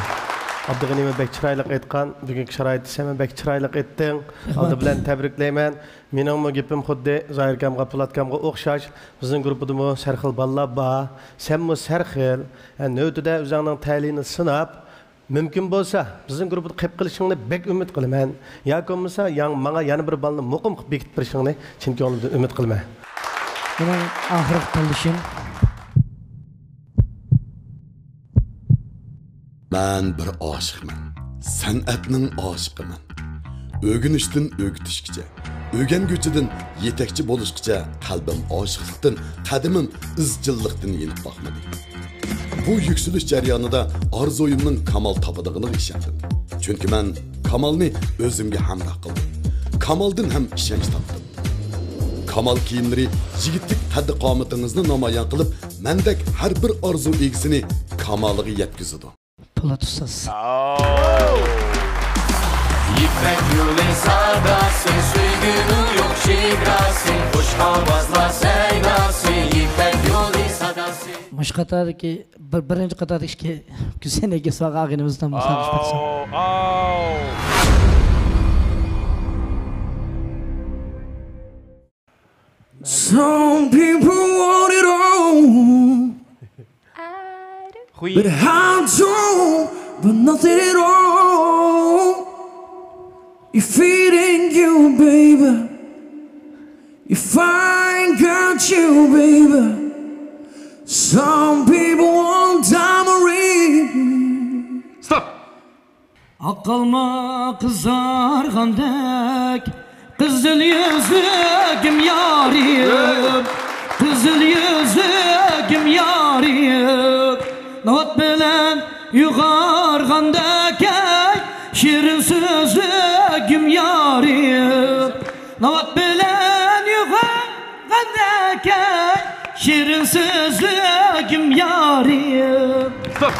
ئابدۇغېنىمۇ بەك چىرايلىق ئېيتقان. بۈگۈنكى شارائىتتا سەنمۇ بەك چىرايلىق ئېيتتىڭ. رەھمەت. ئالدى بىلەن تەبرىكلەيمەن. مېنىڭمۇ گېپىم خۇددى زاھىر ئاكامغا، پولات ئاكامغا ئوخشاش. بىزنىڭ گۇرۇپپىدىمۇ سەرخىل بالىلار بار. سەنمۇ سەرخىل. ھە، نۆۋىتىدە ئۆزۈڭنىڭ تەلىيىنى سىناپ، مۇمكىن بولسا، بىزنىڭ گۇرۇپپىدا قېلىپ قېلىشىڭنى بەك ئۈمىد قىلىمەن. ياكى بولمىسا، ياڭ-، ماڭا يەنە بىر بالىنى مۇقىم قىلىپ بېكىتىپ بېرىشىڭنى چىن كۆڭلۈمدىن ئۈمىد قىلىمەن. مېنىڭ ئاخىرقى تاللىشىم. مەن بىر ئاشىقمەن. سەنئەتنىڭ ئاشىقىمەن. ئۆگىنىشتىن ئۆگىتىشكىچە، ئۆگەنگۈچىدىن يېتەكچى بولۇشقىچە قەلبىم ئاشىقلىقتىن، قەدىمىم ئىزچىللىقتىن يېنىپ باقمىدى. بۇ يۈكسىلىش جەريانىدا ئارزۇيۇمنىڭ كامال تاپىدىغىنىغا ئىشەندىم. چۈنكى مەن كامالنى ئۆزۈمگە ھەمراھ قىلدىم. كامالدىن ھەم ئىشەنچ تاپتىم. كامال كىيىملىرى يىگىتلىك قەددى-قامىتىڭىزنى نامايان قىلىپ، مەندەك ھەر بىر ئارزۇ ئىگىسىنى كامالىغا يەتكۈزىدۇ. پولات ئۇستاز. يىپەك يولى ساداسى، سۆيگۈنىڭ يوق چېگراسى، خۇش ئاۋازلار سەيداسى، يىپەك يولى ساداسى. مۇشۇ قاتاردىكى بىر، بىرىنچى قاتاردا ئىككى كۈسەنەگە سالغان ئاغىنىمىزدىن مۇسابىقە قىلسۇن. ئاۋ، ئاۋ. Some people want it all, but I don't, but nothing at all. If it ain't you, baby, if I ain't got you, baby. Some people want diamond ring. Stop. ئاق ئالما قىزارغاندەك، قىزىل يۈزۈكۈم يارىم، قىزىل يۈزۈكۈم يارىم. ناۋات بىلەن يۇغارغاندەك، ئەي، شېرىن سۆزلۈكۈم يارىم. ناۋات بىلەن يۇغارغاندەك، ئەي، شېرىن سۆزلۈكۈم يارىم. Stop.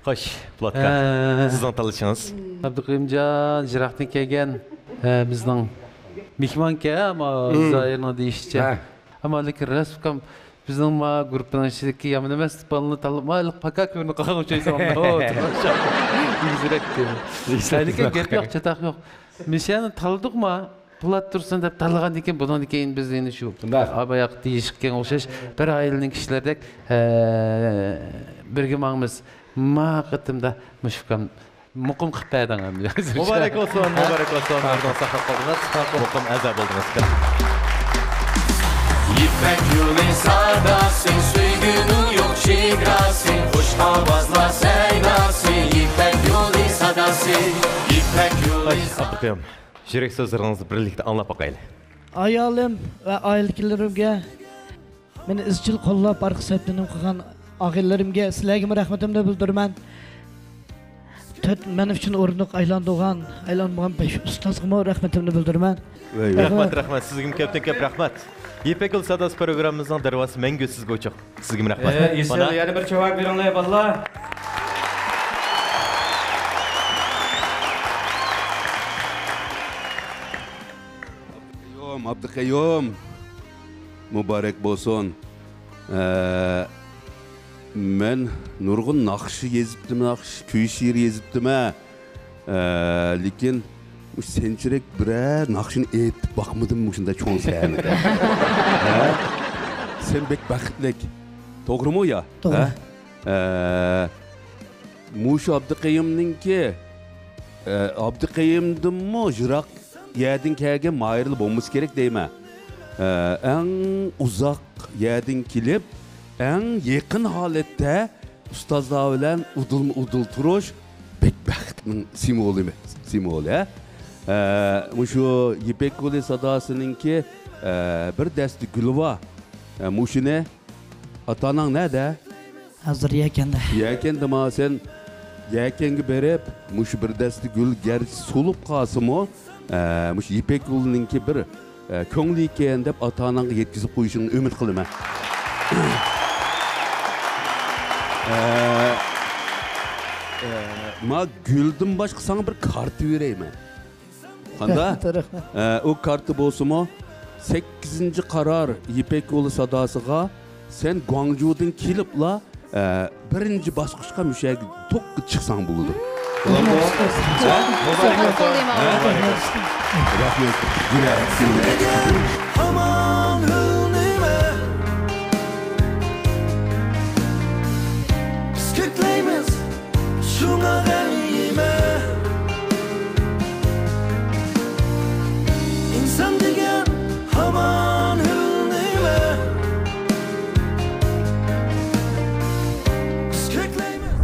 خوش، پولات ئاكا، ھە. سىزنىڭ تاللىشىڭىز. ئابدۇقېيۇمجان، يىراقتىن كەلگەن، ھە، بىزنىڭ مېھمانكەن، ئەمما زاھىرنىڭ دېيىشىچە. ھە. ئەمما لېكىن راست ئۇكام، بىزنىڭ ما گۇرۇپپىنىڭ ئىچىدىكى يامان ئەمەس بالىنى تاللاپ، ما پاكا كۆرۈنۈپ قالغان ئوخشايسەن. ئېگىزرەك. لېكىن گەپ يوق، چاتاق يوق. مىشەنى تاللىدۇقما، پولات تۇرسۇن دەپ تاللىغاندىن كېيىن، بۇنىڭدىن كېيىن بىز يەنە شۇ باياق دېيىشكەن ئوخشاش بىر ئائىلىنىڭ كىشىلىرىدەك، ئە، بىرگە ماڭىمىز. ما قېتىمدا مۇشۇ ئۇكام مۇقىم قىلىپ بەردىڭ ئەمدى. مۇبارەك بولسۇن، مۇبارەك بولسۇن. ئورنىڭىزنى ساقلاپ قالدىڭىز، مۇقىم ئەزا بولدىڭىز. يىپەك يولى ساداسى، سۆيگۈنىڭ يوق چېگراسى، خۇش ئاۋازلار سەيداسى، يىپەك يولى ساداسى، يىپەك يولى. خوش، ئابدۇقېيۇم، يۈرەك سۆزلىرىڭىزنى بىرلىكتە ئاڭلاپ باقايلى. ئايالىم ۋە ئائىلىدىكىلىرىمگە، مېنى ئىزچىل قوللاپ، ئارقا سەپتە نېمە قىلغان ئاغىنىلىرىمگە، سىلەرگىمۇ رەھمىتىمنى بىلدۈرىمەن. تۆت مەن ئۈچۈن ئورۇندۇق ئايلاندۇرغان، ئايلانمىغان بەش ئۇستازغىمۇ رەھمىتىمنى بىلدۈرىمەن. رەھمەت، رەھمەت. سىزگىمۇ كۆپتىن كۆپ رەھمەت. يىپەك يولى ساداسى پروگراممىمىزنىڭ دەرۋازىسى مەڭگۈ سىزگە ئوچۇق. سىزگىمۇ رەھمەت. ئە، ئېسىل، مانا. يەنە بىر چاۋاك بېرىڭلار، بالىلار. ئابدۇقەييۇم، ئابدۇقەييۇم. مۇبارەك بولسۇن. ئە، مەن نۇرغۇن ناخشا يېزىپتىمەن، ناخشا، كۈي شېئىر يېزىپتىمەن. ئە، لېكىن مۇشۇ سەنچىرەك بىرەر ناخشىنى ئېيتىپ باقمىدىم مۇشۇنداق چوڭ سەھنىدە. ھە؟ سەن بەك بەختلىك. توغرىمۇ يا؟ توغرا. ھە؟ ئە، مۇشۇ ئابدۇقەييۇمنىڭكى، ئە، ئابدۇقەييۇمدىنمۇ يىراق يەردىن كەلگەن ماھىرلار بولمىسا كېرەك دەيمەن. ئە، ئەڭ ئۇزاق يەردىن كېلىپ، ئەڭ يېقىن ھالەتتە ئۇستازلار بىلەن ئۇدۇلمۇ ئۇدۇل تۇرۇش بەك بەختنىڭ سىمۋولى، سىمۋولى، ھە؟ ئە، مۇشۇ يىپەك يولى ساداسىنىڭكى، ئە، بىر دەستە گۈلى بار. ئە، مۇشۇنى ئاتا-ئاناڭ نەدە؟ ھازىر يەكەندە. يەكەندىما سەن يەكەنگە بېرىپ، مۇشۇ بىر دەستە گۈل گەرچە سولۇپ قالسىمۇ، ئە، مۇشۇ يىپەك يولىنىڭكى بىر، ئە، كۆڭلى ئىكەن دەپ ئاتا-ئاناڭغا يەتكۈزۈپ قويۇشۇڭنى ئۈمىد قىلىمەن. ئە، ئە، ما گۈلدىن باشقا ساڭا بىر كارتا بېرەيمەن. قانداق؟ رەھمەت، رەھمەت. ئە، ئۇ كارتا بولسىمۇ، سەككىزىنچى قارار يىپەك يولى ساداسىغا سەن گۇاڭجۇدىن كېلىپلا، ئە، بىرىنچى باسقۇچقا مۇشۇ يەرگە توك چىقساڭ بولىدۇ. رەھمەت، ئۇستاز. ھە؟ رەھمەت، ئۇستاز. رەھمەت. ھامان ھۆلنىمە بىز كۆكلەيمىز. شۇڭا غەم يېمە. ئىنسان دېگەن ھامان ھۆلنىمە. بىز كۆكلەيمىز.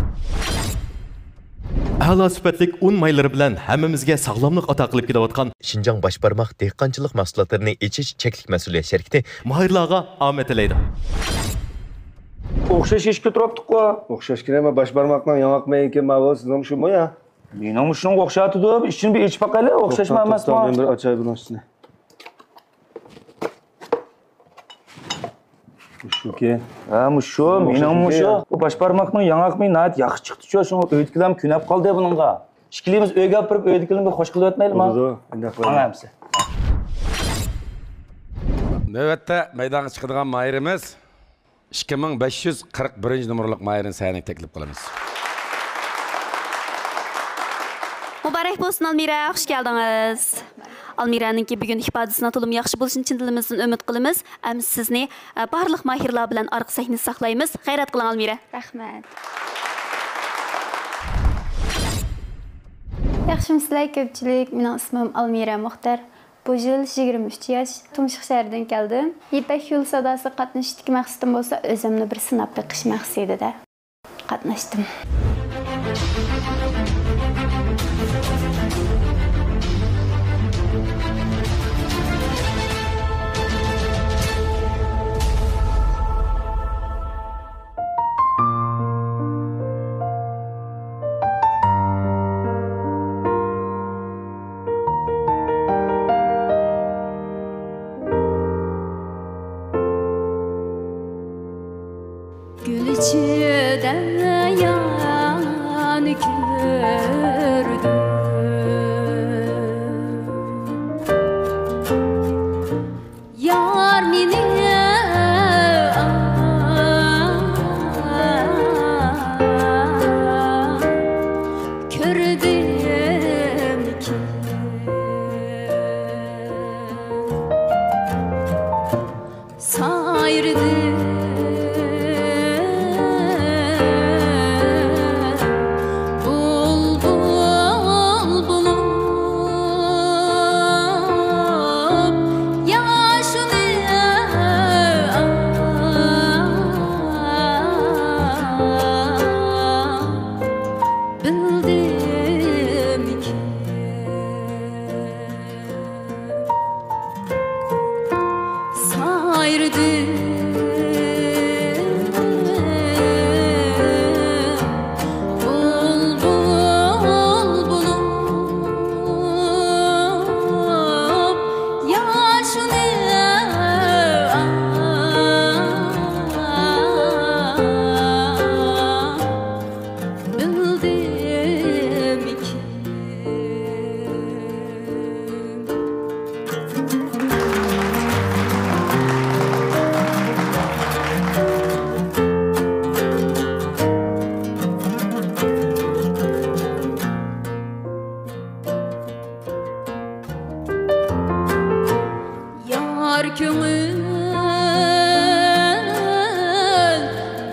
ئەلا سۈپەتلىك ئۇن مايلىرى بىلەن ھەممىمىزگە ساغلاملىق ئاتا قىلىپ كېلىۋاتقان شىنجاڭ باش بارماق دېھقانچىلىق مەھسۇلاتلىرىنى ئېچىش چەكلىك مەسئۇلىيەت شىركىتى ماھىرلارغا ئامەت تىلەيدۇ. ئوخشاش ئىشكە تۇرۇپتۇققۇ. ئوخشاش كىرەمە، باش بارماقنىڭ ياڭاق مەيكى ماۋۇ، سىزنىڭ شۇمۇ يا؟ مېنىڭمۇ شۇنىڭغا ئوخشاۋاتىدۇ. ئىچىنى بىر ئېچىپ باقايلى، ئوخشاشمۇ توختاڭ، ئەمەسمۇ؟ توختاڭ، مەن بىر ئاچاي بۇنىڭ ئۈستىنى. مۇشۇكى. ھە، مۇشۇ، مېنىڭمۇ مۇشۇ. بۇ باش بارماقنىڭ ياڭاقمۇ ناھايىتى ياخشى چىقتىچۇ، شۇڭا ئۆيدىكىلەرمۇ كۈنەپ قالدى بۇنىڭغا. ئىككىلىمىز ئۆيگە ئاپىرىپ، ئۆيدىكىلەرگە خوش قىلىۋەتمەيلىما؟ بولىدۇ، ئۇنداق قىلايلى. ماڭا ئەمسە. نۆۋەتتە مەيدانغا چىقىدىغان ماھىرىمىز ئىككى مىڭ بەش يۈز قىرىق بىرىنچى نومۇرلۇق ماھىرنى سەھنىگە تەكلىپ قىلىمىز. مۇبارەك بولسۇن، ئالمىرە، خۇش كەلدىڭىز. ئالمىرەنىڭكى بۈگۈن ئىپادىسىنىڭ تولىمۇ ياخشى بولۇشىنى چىن دىلىمىزدىن ئۈمىد قىلىمىز. ئەمسە سىزنى، ئە، بارلىق ماھىرلار بىلەن ئارقا سەھنىدە ساقلايمىز. غەيرەت قىلىڭ، ئالمىرە. رەھمەت. ياخشىمۇسىلەر كۆپچىلىك؟ مېنىڭ ئىسمىم ئالمىرە مۇختەر. بۇ يىل يىگىرمە ئۈچ ياش، تۇمشۇق شەھىرىدىن كەلدىم. يىپەك يولى ساداسىغا قاتنىشىشتىكى مەقسىتىم بولسا ئۆزۈمنى بىر سىناپ بېقىش مەقسىتىدە قاتناشتىم. گۈل ئىچىدە يارنى كۆردۈم. يار مېنى كۆردۈمكىن، سايرىدىم كۆڭۈل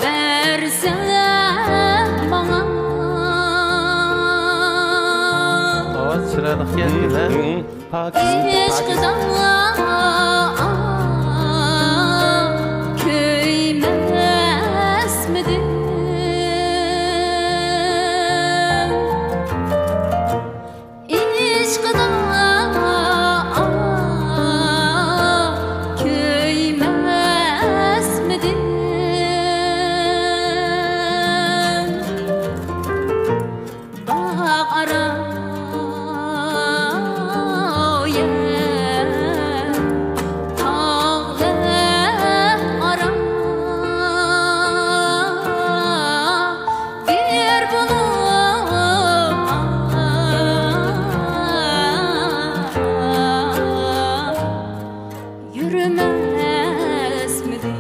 بەرسە ماڭا. ئاۋاز چىرايلىقكەن، ھە؟ پاكىز. ئىشقىدا كۆيمەسمىدىم؟ ئىشقىدا كۆيمەسمىدىم؟ باغ ئارا يەر، تاغلار ئارا بىر بولۇپ يۈرمەسمىدىم؟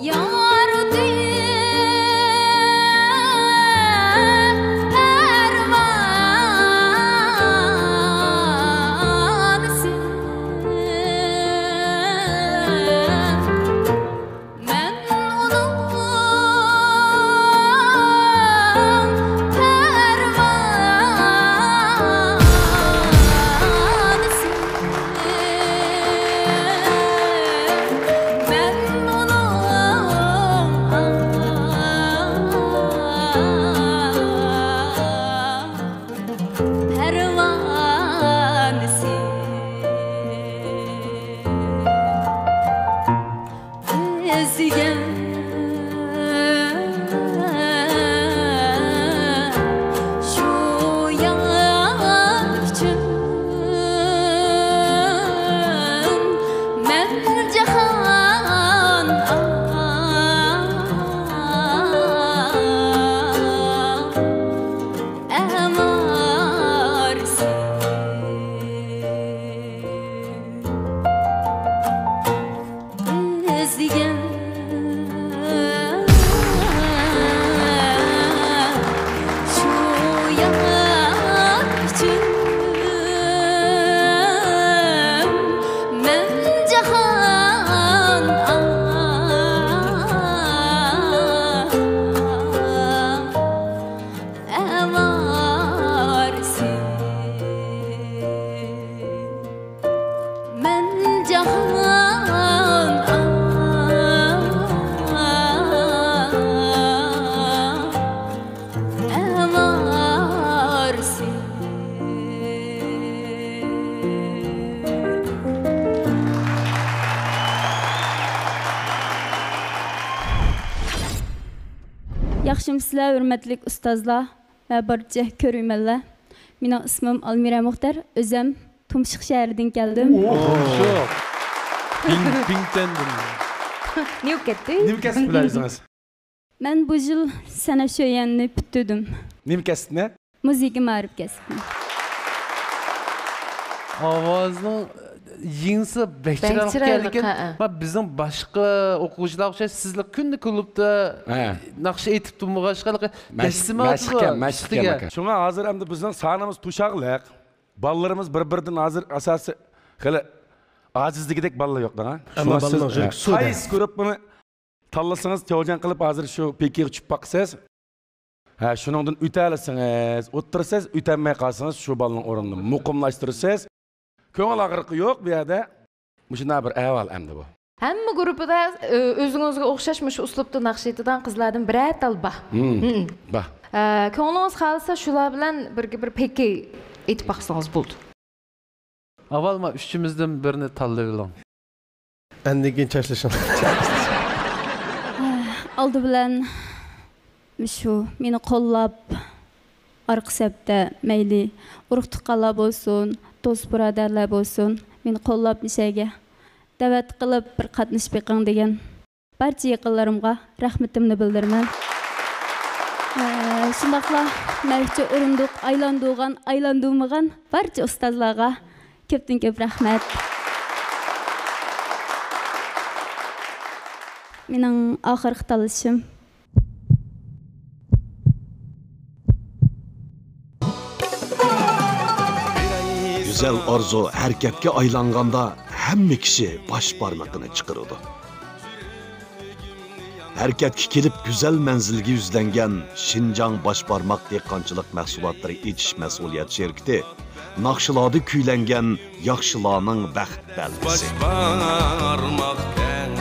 يارىدىن پەرۋانىسى. مەن ئۇنىڭ پەرۋانىسى، مەن ئۇنىڭ پەرۋانىسى. ئىزدىگەن شۇ يار ئۈچۈن مەن جاھان ئاۋارىسى. ئىزدىگەن شۇ يار ئۈچۈن مەن جاھان ئاۋارىسى. مەن جاھان ئاۋارىسى. ياخشىمۇسىلەر، ھۆرمەتلىك ئۇستازلار ۋە بارچە كۆرۈرمەنلەر. مېنىڭ ئىسمىم ئالمىرە مۇختەر، ئۆزۈم تۇمشۇق شەھىرىدىن كەلدىم. تۇمشۇق. بىڭتۈەندىن. نېمە كەتتى؟ نېمە كەسىپ بىلەن ئۆزىڭىز؟ مەن بۇ يىل سەنئەت شۆيۈەننى پۈتتۈردۈم. نېمە كەسىپنى؟ مۇزىكا مائارىپ كەسپىنى. ئاۋازنىڭ يېڭىسى بەك بەك چىرايلىق چىرايلىق، ئىكەنلىكى. ھەئە. ما بىزنىڭ باشقا ئوقۇغۇچىلارغا ئوخشاش سىزلا كۈندە كۇلۇبتا ھە. ناخشا ئېيتىپ تۇرمىغاچقا، مەشىق، دەسسىمە مەشىق ئاتىدۇ ئىكەن، مەشىق ئۈستىگە. ئىكەن. شۇڭا ھازىر ئەمدى بىزنىڭ سانىمىز توشاقلىق. بالىلىرىمىز بىر-بىرىدىن ھازىر ئاساسىي خېلى ئاجىز دېگۈدەك بالىلار يوق دەڭە. ئەمما شۇڭا بالىنىڭ سىز، يۈرىكى ھە، سۇدە. قايسى گۇرۇپپىنى تاللىسىڭىز، تياۋجيەن قىلىپ ھازىر شۇ پېكىگە چۈشۈپ باقىسىز. ھە، شۇنىڭدىن ئۆتەلىسىڭىز، ئولتۇرىسىز، ئۆتەلمەي قالسىڭىز، شۇ بالىنىڭ ئورنىنى مۇقىملاشتۇرىسىز. كۆڭۈل ئاغرىقى يوق بۇ يەردە. مۇشۇنداق بىر ئەھۋال ئەمدى بۇ. ھەممە گۇرۇپپىدا، ئۆ، ئۆزىڭىزگە ئوخشاش مۇشۇ ئۇسلۇبتا ناخشا ئېيتىدىغان قىزلاردىن بىرەر تال بار. ھىم، ھىم. بار. ئە، كۆڭلىڭىز خالىسا شۇلار بىلەن بىرگە بىر پېكى ئېيتىپ باقسىڭىز بولىدۇ. ئاۋۋال ما ئۈچىمىزدىن بىرنى تاللىۋېلىڭ. ئاندىن كېيىن چاچلىشىڭ. ئالدى بىلەن مۇشۇ مېنى قوللاپ، ئارقا سەپتە مەيلى ئۇرۇق-تۇغقانلار بولسۇن، دوست-بۇرادەرلەر بولسۇن، مېنى قوللاپ نېشەگە دەۋەت قىلىپ بىر قاتنىشىپ بېقىڭ دېگەن بارچە يېقىنلىرىمغا رەھمىتىمنى بىلدۈرىمەن. ئە، شۇنداقلا مەن ئۈچۈن ئۇرۇندۇق ئايلاندۇرغان، ئايلاندۇرمىغان بارچە ئۇستازلارغا كۆپتىن كۆپ رەھمەت. مېنىڭ ئاخىرقى تاللىشىم. گۈزەل ئارزۇ ھەرىكەتكە ئايلانغاندا، ھەممە كىشى باش بارمىقىنى چىقىرىدۇ. ھەرىكەتكە كېلىپ، گۈزەل مەنزىلگە يۈزلەنگەن شىنجاڭ باش بارماق دېھقانچىلىق مەھسۇلاتلىرى ئېچىش مەسئۇلىيەت شىركىتى ناخشىلاردا كۈيلەنگەن ياخشىلارنىڭ بەخت بەلگىسى. باش بارماق تەڭ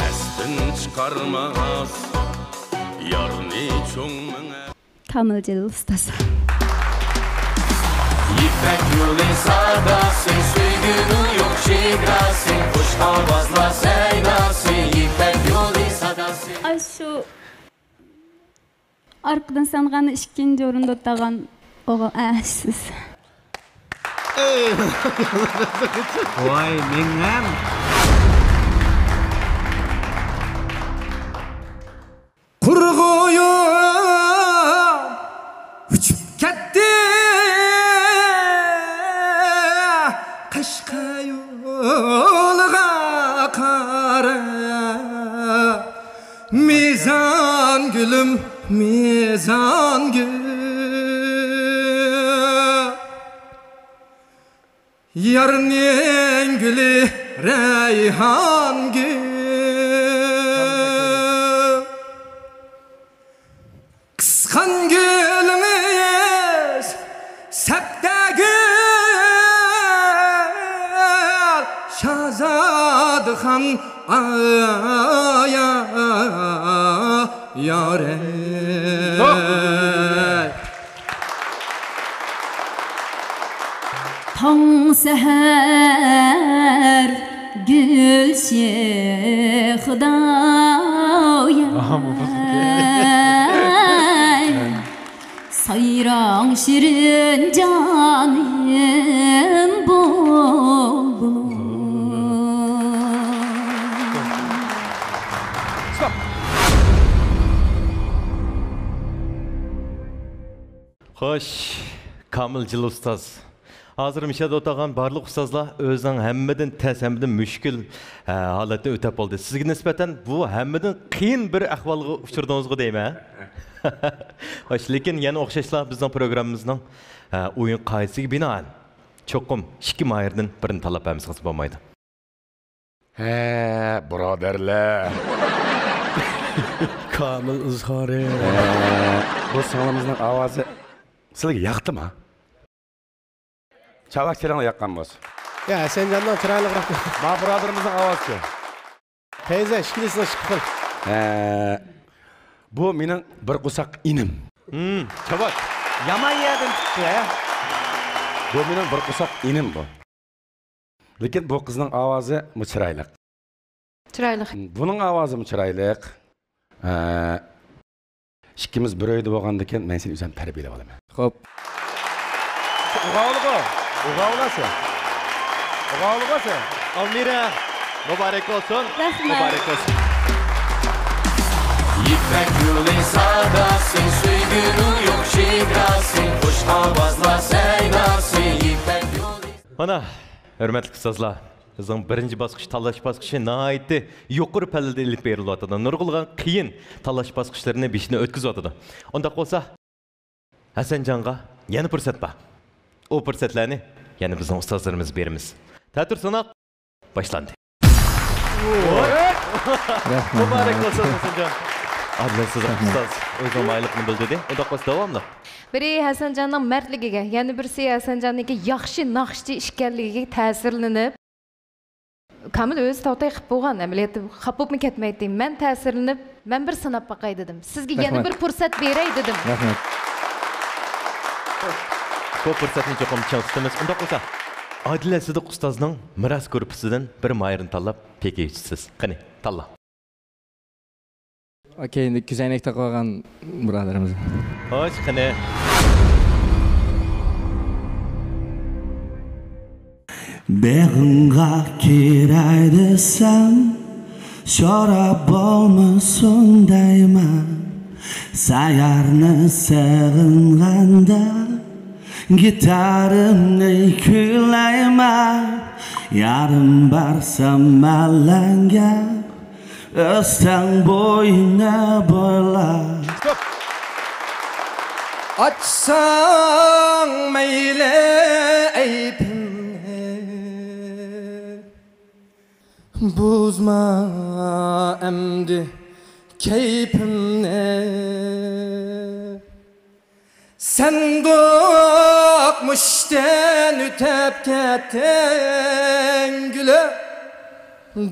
ئەستىن چىقارماس، يارنى چوڭ مېڭە. كامىل جېلىل ئۇستاز. يىپەك يولى ساداسى، سۆيگۈنىڭ يوق چېگراسى، خۇش ئاۋازلار سەيداسى، يىپەك يولى ساداسى. ئاشۇ ئارقىدىن سانىغاندا ئىككىنچى ئورۇندا ئولتۇرغان ئوغۇل، ئە، سىز. ۋاي، مېڭەم. قۇرغۇيۇم ئۇچۇپ كەتتى قەشقەر يولىغا قاراپ. مىزان گۈلۈم، مىزان گۈل. يارنىڭ گۈلى رەيھان گۈل، قىسقان گۈلىڭىز سەپتە گۈل، شاھزادىخان ئايا يارەي. تاڭ سەھەر گۈلشېخىدا ئاياي، سايراڭ شېرىن جانىم بۇلبۇل. خوش، كامىل جىل ئۇستاز. ھازىر مۇشۇ يەردە ئولتۇرغان بارلىق ئۇستازلار ئۆزىنىڭ ھەممىدىن تەس، ھەممىدىن مۈشكۈل، ھە، ھالەتنى ئۆتەپ بولدى. سىزگە نىسبەتەن بۇ ھەممىدىن قىيىن بىر ئەھۋالغا ئۇچرىدىڭىزغۇ دەيمەن، ھە؟ خوش، لېكىن يەنە ئوخشاشلا بىزنىڭ پروگراممىمىزنىڭ، ھە، ئويۇن قائىدىسىگە بىنائەن چوقۇم ئىككى ماھىرنىڭ بىرىنى تاللاپ بەرمىسىڭىز بولمايدۇ. ھە، بۇرادەرلەر. كامىل ئىزھارى. ھە، بۇ سىڭلىمىزنىڭ ئاۋازى سىلەرگە ياقتىما؟ چاۋاك تېرىڭلار ياققان بولسا. يا، ھەسەنجاننىڭ چىرايلىقراق. ما بۇرادىرىمىزنىڭ ئاۋازىچۇ؟ پەيزە، ئىككىلىسىنىڭ ئىككى خىل. ھە، بۇ مېنىڭ بىر قورساق ئىنىم. ھىم، چاۋاك. يامان يەردىن تۇتتى، ھە؟ بۇ مېنىڭ بىر قورساق ئىنىم بۇ. لېكىن بۇ قىزنىڭ ئاۋازىمۇ چىرايلىق. چىرايلىق. بۇنىڭ ئاۋازىمۇ چىرايلىق. ھە. ئىككىمىز بىر ئۆيدە بولغاندىكىن مەن سېنى ئۆزۈم تەربىيەلەپ ئالىمەن. خوپ. ئوغاۋلىغۇ. ئوغاۋلاسى. ئوغاۋلىغۇسى. ئالمىرە. مۇبارەك بولسۇن. رەھمەت. مۇبارەك بولسۇن. يىپەك يولى ساداسى، سۆيگۈنىڭ يوق چېگراسى، خۇش ئاۋازلار سەيداسى، يىپەك يولى. مانا، ھۆرمەتلىك ئۇستازلار، بىزنىڭ بىرىنچى باسقۇچ، تاللاش باسقۇچى ناھايىتى يۇقىرى پەللىدە ئېلىپ بېرىلىۋاتىدۇ. نۇرغۇنلىغان قىيىن تاللاش باسقۇچلىرىنى بېشىدىن ئۆتكۈزۈۋاتىدۇ. ئۇنداق بولسا، ھەسەنجانغا يەنە پۇرسەت بار. ئۇ پۇرسەتلەرنى يەنە بىزنىڭ ئۇستازلىرىمىز بېرىمىز. تەتۈر سىناق باشلاندى. رەھمەت. مۇبارەك بولسۇن، ھەسەنجان. ئادىلە سىدىق ئۇستاز ئۆزىنىڭ ماھىرلىقىنى بىلدۈردى. ئۇنداق بولسا داۋاملىق. بىرى ھەسەنجاننىڭ مەردلىكىگە، يەنە بىرسى ھەسەنجاننىڭكى ياخشى ناخشىچى ئىكەنلىكىگە تەسىرلىنىپ، كامىل ئۆزى تاۋتاي قىلىپ بولغان، ئەمەلىيەتتە خاپا بولۇپمۇ كەتمەيتتى. مەن تەسىرلىنىپ، مەن بىر سىناپ باقاي دېدىم. سىزگە يەنە رەھمەت. بىر پۇرسەت بېرەي دېدىم. رەھمەت. بۇ پۇرسەتنى چوقۇم چىڭ تۇتىمىز. ئۇنداق بولسا، ئادىلە سىدىق ئۇستازنىڭ مىراس گۇرۇپپىسىدىن بىر ماھىرنى تاللاپ، پېكى ئېيتىسىز. قېنى، تاللاڭ. ئوكەي، ئەمدى كۆزەينەك تاقىۋالغان بۇرادىرىمىز. خوش، قېنى. بېغىڭغا كىرەي دېسەم، شورا بولمىسۇن دەيمەن، سايارنى سېغىنغاندا، گىتارىمنى كۈيلەيمەن، يارىم بارسام ئەلەڭگە، ئۆستەڭ بويىنى بويلاپ. ئاچساڭ مەيلى ئەيىبىمنى، بۇزما ئەمدى كەيپىمنى. سەندۇق مۇشتىن ئۆتۈپ كەتتىڭ گۈلۈم،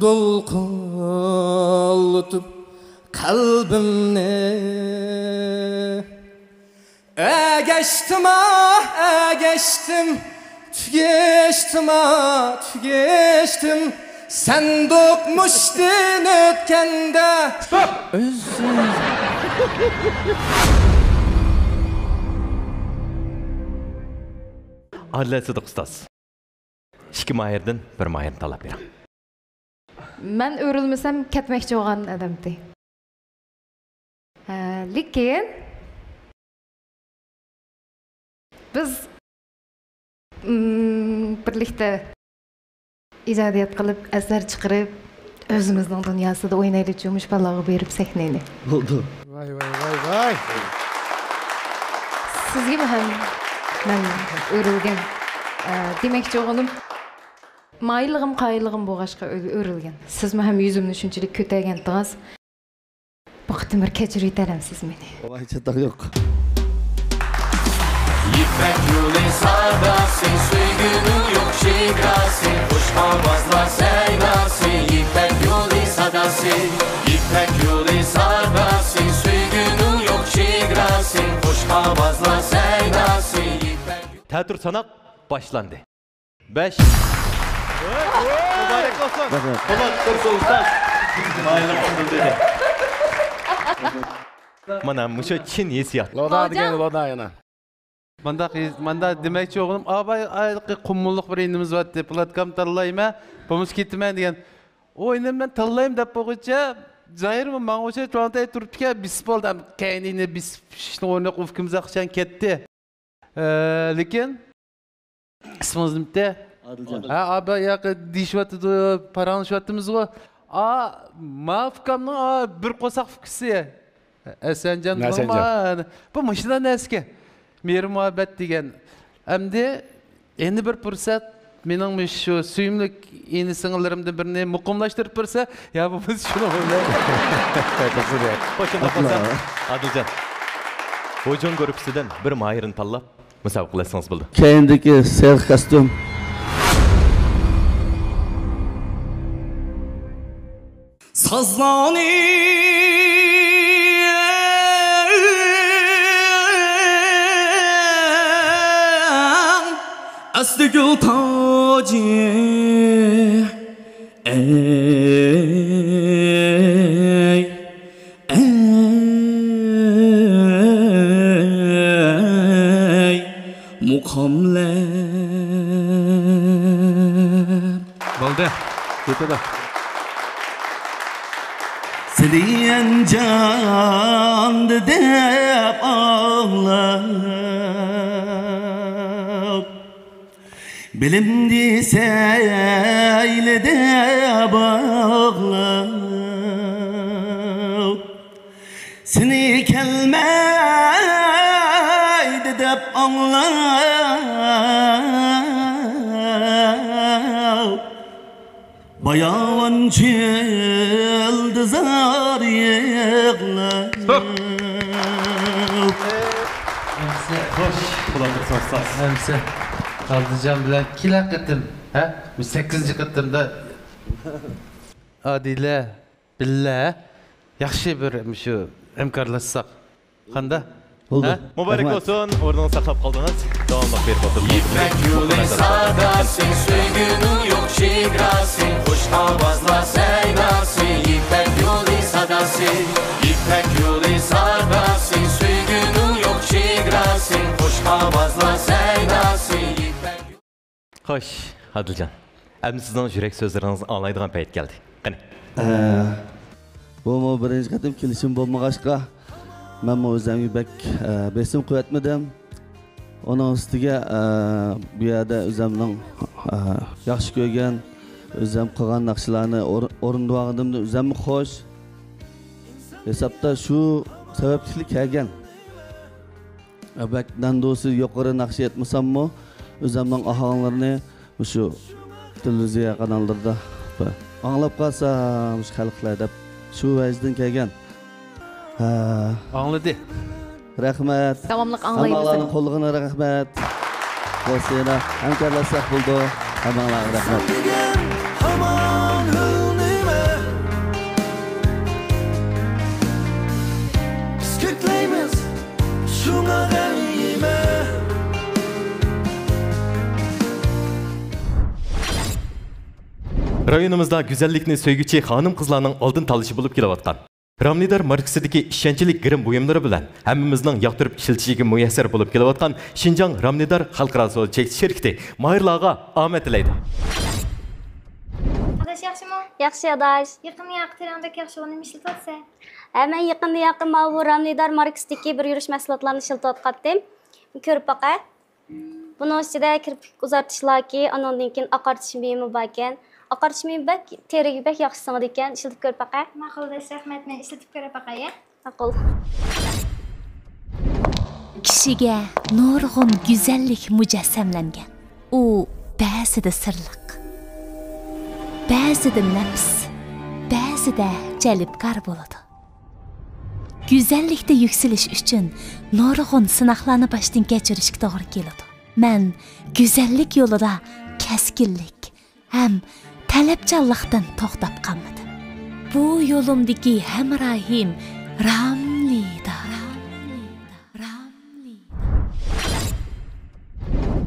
دولقۇنلىتىپ قەلبىمنى. ئەگەشتىم، ئەگەشتىم، تۈگەشتىم، تۈگەشتىم، سەندۇق مۇشتىن ئۆتكەندە. ئادىلە سىدىق ئۇستاز، ئىككى ماھىردىن بىر ماھىرنى تاللاپ بېرىڭ. مەن ئۆرۈلمىسەم كەتمەكچى بولغان ئادەمتى. ھە، لېكىن بىز، ئىم، بىرلىكتە ئىجادىيەت قىلىپ، ئەسەر چىقىرىپ، ئۆزىمىزنىڭ دۇنياسىدا ئوينايلىچۇ مۇشۇ بالىغا بېرىپ سەھنىنى. بولدى. ۋاي، ۋاي، ۋاي، ۋاي. سىزگىمۇ ھەم مەن ئۆرۈلگەن. ئە، دېمەكچى بولغىنىم، مايىللىقىم، قايىللىقىم بولغاچقا ئۆ-، ئۆرۈلگەن. سىزمۇ ھەم يۈزۈمنى شۇنچىلىك كۆتەرگەنتىڭىز. بۇ قېتىم بىر كەچۈرۈۋېتەرەمسىز مېنى؟ ۋاي، چاتاق يوق. يىپەك يولى ساداسى، سۆيگۈنىڭ يوق چېگراسى، خۇش ئاۋازلار سەيناسى، يىپەك يولى ساداسى، يىپەك يولى ساداسى، سۆيگۈنىڭ يوق چېگراسى، خۇش ئاۋازلار سەيناسى، يىپەك. تەتۈر ساناق باشلاندى. بەش. مۇبارەك بولسۇن. رەھمەت. پولات تۇرسۇن ئۇستاز. مايىللىق قىلدى. مانا مۇشۇ چىن ھېسسىيات. لودا دېگەن لودا يەنە. مانداق ھېس-، مانداق دېمەكچى بولغىنىم، ئاباي، ئايلىقى قۇمۇللۇق بىر ئىنىمىز بارتتى. پولات ئاكام تاللايمەن، بولمىسا كېتىمەن دېگەن. ئۇ ئىنىم مەن تاللايمەن دەپ بولغۇچە، زاھىرمۇ ماڭغۇچە چوڭتەي تۇرۇپتىكەن، بېسىپ بولدى. ھەم كەينىنى بېسىپ، ئىشنىڭ ئورنى ئۇكىمىز قاچان كەتتى. ئە، لېكىن ئىسمىڭىز نېمىتى؟ ئادىلجان. ھە، ئابا ياقى دېيىشىۋاتىدۇ، پاراڭلىشىۋاتىمىزغۇ. ئا، ما ئۇكامنىڭ، ئا، بىر قورساق ئۇكىسى. ھەسەنجان. ھەسەنجان. بۇ مۇشۇنداق نەرسىكەن. مېھىر مۇھەببەت دېگەن. ئەمدى يەنە بىر پۇرسەت، مېنىڭ مۇشۇ سۆيۈملۈك ئىنى سىڭىللىرىمدىن بىرىنى مۇقىملاشتۇرۇپ بەرسە، يا بولمىسا شۇنىڭ بىلەن. قوشۇمدا قىلسام، ئادىلجان، ھۇجۇم گۇرۇپپىسىدىن بىر ماھىرنى تاللاپ، مۇسابىقە قىلسىڭىز بولىدۇ. كەينىدىكى سېرىق كاستيۇم. سازلارنى ئەسلى گۈل تاجى. ئەي، ئەي، مۇقاملار. بولدى. كېتىدۇ. سېنى ئەنجاندا دەپ ئاڭلاپ، بىلىمدى سەيلىدە باغلاپ، سېنى كەلمەيدۇ دەپ ئاڭلاپ، باياۋان چۆلدە زار يىغلاپ. ستوپ! ئەمسە. خوش، بولاتۇر ساز. ئەمسە. قادىرجان بىلەن كېلەر قېتىم، ھە؟ بۇ سەككىزىنچى قېتىمدا. ئادىلە، بىللە، ياخشى بىر مۇشۇ ھەمكارلاشساق. قانداق؟ بولدى. ھە؟ مۇبارەك بولسۇن، ئورنىڭىزنى ساقلاپ قالدىڭىز. داۋاملىق بېرىپ ئولتۇرۇڭ. يىپەك يولى ساداسى، سۆيگۈنىڭ يوق چېگراسى، خۇش ئاۋازلار سەيناسى، يىپەك يولى ساداسى، يىپەك يولى ساداسى، سۆيگۈنىڭ يوق چېگراسى، خۇش ئاۋازلار سەيناسى، يىپەك. خوش، ئادىلجان. ئەمدى سىزنىڭ يۈرەك سۆزلىرىڭىزنى ئاڭلايدىغان پەيت كەلدى. قېنى. ئە، بۇمۇ بىرىنچى قېتىم كېلىشىم بولمىغاچقا، مەنمۇ ئۆزۈمگە بەك، ئە، بېسىم قىلىۋەتمىدىم. ئۇنىڭ ئۈستىگە، ئە، بۇ يەردە ئۆزۈمنىڭ، ئە، ياخشى كۆرگەن، ئۆزۈم قىلغان ناخشىلارنى ئور-، ئورۇندىۋالغىنىمدىن ئۆزۈممۇ خوش. ھېسابتا شۇ سەۋەبلىك كەلگەن. ئە، بەك نەندۇسى يۇقىرى ناخشا ئېيتمىساممۇ، ئۆزۈمنىڭ ئاھاڭلىرىنى مۇشۇ تېلېۋىزىيە قاناللىرىدا بىر ئاڭلاپ قالسا، مۇشۇ خەلقلەر دەپ شۇ ۋەجدىن كەلگەن. ھە. ئاڭلىدى. رەھمەت. داۋاملىق ئاڭلايمىز. ھەممىڭلارنىڭ قوللىقىنى رەھمەت. بولسا يەنە ھەمكارلاشساق بولىدۇ. ھەممىڭلارغا رەھمەت. ھامان ھۆل نېمە؟ بىز كۆكلەيمىز، شۇڭا دەيمەن. رايونىمىزدا گۈزەللىكنى سۆيگۈچى خانىم-قىزلارنىڭ ئالدىن تاللىشى بولۇپ كېلىۋاتقان رامنىدار ماركىسىدىكى ئىشەنچلىك گىرىم بۇيۇملىرى بىلەن ھەممىمىزنىڭ ياقتۇرۇپ ئىشلىتىشىگە مۇيەسسەر بولۇپ كېلىۋاتقان شىنجاڭ رامنىدار خەلقئارا سودا چەكلىك شىركىتى ماھىرلارغا ئامەت تىلەيدۇ. ئاداش ياخشىمۇ؟ ياخشى ئاداش. يېقىندا ياقى تېرەڭ بەك ياخشى، ئۇنى نېمە ئىشلىتىۋاتىسەن؟ ھە، مەن يېقىندا ياقى ماۋۇ رامنىدار ماركىسىدىكى بىر يۈرۈش مەھسۇلاتلارنى ئىشلىتىۋاتقانتىم. كۆرۈپ باقە. بۇنىڭ ئىچىدە كىرپىك ئۇزارتىشلاردىكى، ئانىڭدىن كېيىن ئاقارتىش مېيىمۇ باركەن. ئاقارتىش مېيىمى بەك، تېرىگە بەك ياخشى سىڭىدىكەن. ئىشلىتىپ كۆرۈپ باقە. ماقۇل ئاداش، رەھمەت، مەن ئىشلىتىپ كۆرۈپ باقاي، ھە؟ ماقۇل. كىشىگە نۇرغۇن گۈزەللىك مۇجەسسەملەنگەن. ئۇ بەزىدە سىرلىق، بەزىدە نەپىس، بەزىدە جەلپكار بولىدۇ. گۈزەللىكتە يۈكسىلىش ئۈچۈن نۇرغۇن سىناقلارنى باشتىن كەچۈرۈشكە توغرا كېلىدۇ. مەن گۈزەللىك يولىدا كەسكىنلىك ھەم تەلەپچانلىقتىن توختاپ قالمىدىم. بۇ يولۇمدىكى ھەمراھىم رامنىدا.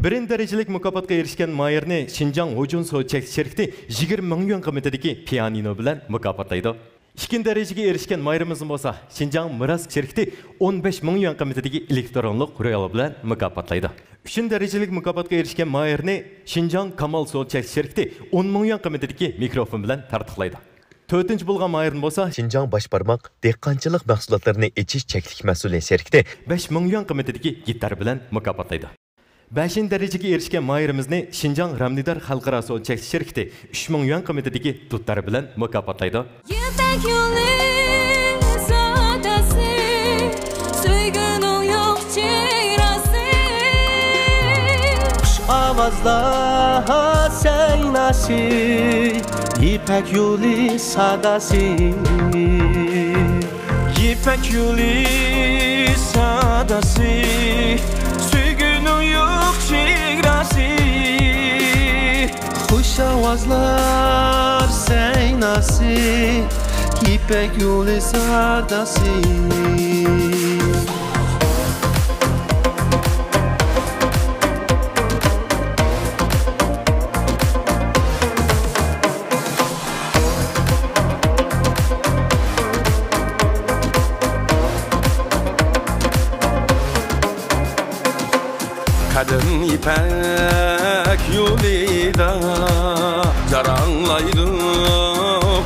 بىرىنچى دەرىجىلىك مۇكاپاتقا ئېرىشكەن ماھىرنى شىنجاڭ ھوجۇن سودا چەكلىك شىركىتى يىگىرمە مىڭ يۈەن قىممىتىدىكى پىيانىنو بىلەن مۇكاپاتلايدۇ. ئىككىنچى دەرىجىگە ئېرىشكەن ماھىرىمىزنى بولسا شىنجاڭ مىراس شىركىتى ئون بەش مىڭ يۈەن قىممىتىدىكى ئېلېكترونلۇق رۇيال بىلەن مۇكاپاتلايدۇ. ئۈچىنچى دەرىجىلىك مۇكاپاتقا ئېرىشكەن ماھىرنى شىنجاڭ كامال سودا چەكلىك شىركىتى ئون مىڭ يۈەن قىممىتىدىكى مىكروفون بىلەن تارتۇقلايدۇ. تۆتىنچى بولغان ماھىرنى بولسا شىنجاڭ باش بارماق دېھقانچىلىق مەھسۇلاتلىرىنى ئېچىش چەكلىك مەسئۇلىيەت شىركىتى بەش مىڭ يۈەن قىممىتىدىكى گىتار بىلەن مۇكاپاتلايدۇ. بەشىنچى دەرىجىگە ئېرىشكەن ماھىرىمىزنى شىنجاڭ رامنىدار خەلقئارا سودا چەكلىك شىركىتى ئۈچ مىڭ يۈەن قىممىتىدىكى دۇتار بىلەن مۇكاپاتلايدۇ. يىپەك يولى ساداسى، سۆيگۈنىڭ يوق چېگراسى. خۇش ئاۋازلار سەيناسى، يىپەك يولى ساداسى. يىپەك يولى ساداسى، سۆيگۈنىڭ يوق چېگراسى. خۇش ئاۋازلار سەيناسى، يىپەك يولى ساداسى. قەدىم يىپەك يولىدا جاراڭلايدۇ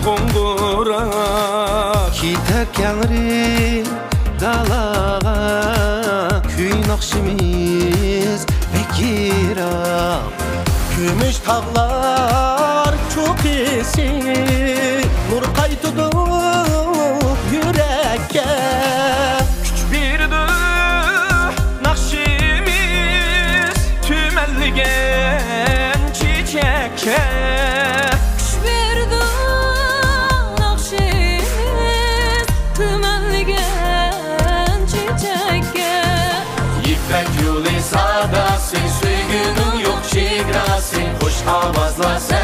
قوڭغۇراق. كېتەر كەڭرى دالاغا، كۈي ناخشىمىز بەك يىراق. كۈمۈش تاغلار چوققىسى نۇر قايتىدۇ يۈرەككە. كۈچ بېرىدۇ ناخشىمىز تۈمەنلىگەن چېچەككە. كۈچ بېرىدۇ ناخشىمىز تۈمەنلىگەن چېچەككە. يىپەك يولى ساداسى، سۆيگۈنىڭ يوق چېگراسى، خۇش ئاۋازلار سەن